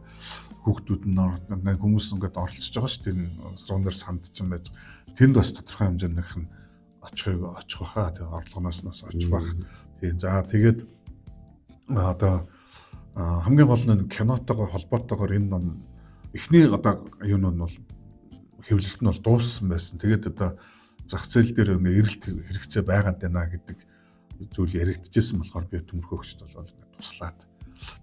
Хүүхдүүд нь хүмүүс ингээд оролцож байгаа шүү дээ. Энэ 100 дээр санд ч юм байж. Тэнд бас тодорхой хэмжээнд нэг нь очих баха. Тэгээ орлогоноос нас очих бах. Тэгээ за тэгээд одоо хамгийн гол нь кинотойгоо холбоотойгоор энэ ном эхний одоо юу нь бол хэвлэлт нь бол дууссан байсан. Тэгээд одоо зах зээл дээр ингээ эрэлт хэрэгцээ байгаад байна гэдэг зүйл яригдчихсэн болохоор би төмөрхөөгчд бол ингээ туслаад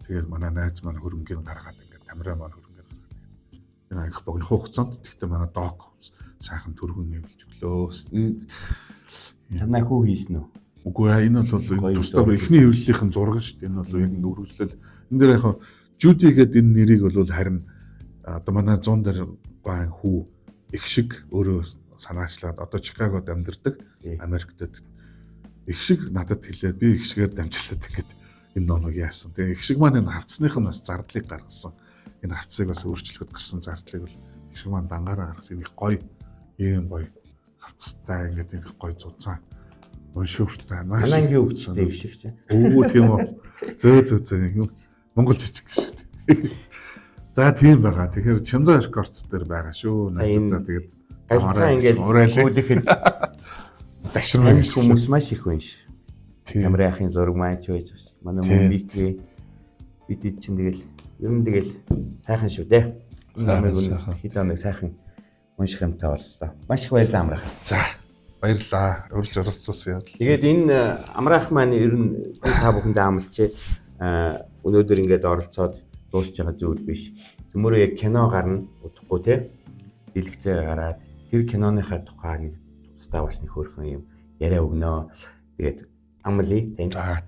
тэгээд манай найз маань хөрөнгийг гаргаад ингээ тамираа маань хөрөнгийг гаргаад энэ их богино хугацаанд тэгтээ манай док сайхан түргэн хэвлэж өглөө. Танай хүү хийсэн үү? Үгүй ээ энэ бол Гоё тусдаа зураг эхний хэвлэлийнхэн зураг шүү дээ. Энэ бол яг ингээ үргэлжлэл. Энэ дээр яг Жуди гэдэг энэ нэрийг бол харин одоо манай 100 дээр гайн хүү их шиг өөрөө санаачлаад одоо Чикагод амьдардаг Америкт их шиг надад хэлээд би их шигээр дамжлаад ингээд энэ номыг яасан. Тэгээ их шиг маань энэ хавцсных нь бас зардлыг гаргасан. Энэ хавцсыг бас өөрчлөхөд гарсан зардлыг бол их шиг маань дангаараа гаргасан. Их гоё ийм гоё хавцтай ингээд их гоё зузаан уншууртай маш Манай ангийн хөвгчтэй их шиг чинь. Өө тийм үү. Зөө зөө зөө юм. Монгол жижиг гэж. За тийм байгаа. Тэгэхээр Чинза Рекордс дээр байгаа шүү. За, энэ Найзуудаа тэгээд Галзуу ингээд урайлаа. хүүлэхэд Даширмаа тань хүмүүс маш их байна ш. Тийм. Камерын зураг маань ч байж байгаа ш. Манай Тийм. мөн микри бид чинь тэгэл ер нь тэгэл сайхан шүү дээ. Сайхан, Намайг өнөөс сайхан. хэд хоног сайхан унших юмтай боллоо. Маш их баярлалаа амраах. За баярлаа. Урьж оролцсон юм. Тэгээд энэ амраах маань ер нь та бүхэндээ амлчээ. Өнөөдөр ингээд оролцоод дуусч байгаа зүйл биш. Зөмөрөө яг кино гарна удахгүй те. Дэлгэцээ гараад тэр киноныхаа тухай нэг тусдаа бас нэг хөөрхөн юм яриа өгнө. Тэгээд амлая танд. За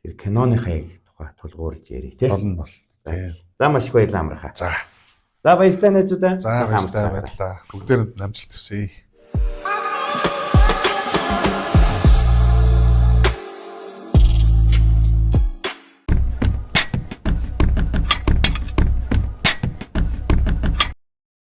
Тэр киноныхаа яг тухай тулгуурлаж ярив те. болно бол. Тийм. За маш их баярлалаа амраахаа. За. За баяртай найзуудаа. За Сайхан баярлалаа амарцгаая. баярлалаа. Бүгдээрэнд амжилт хүсье.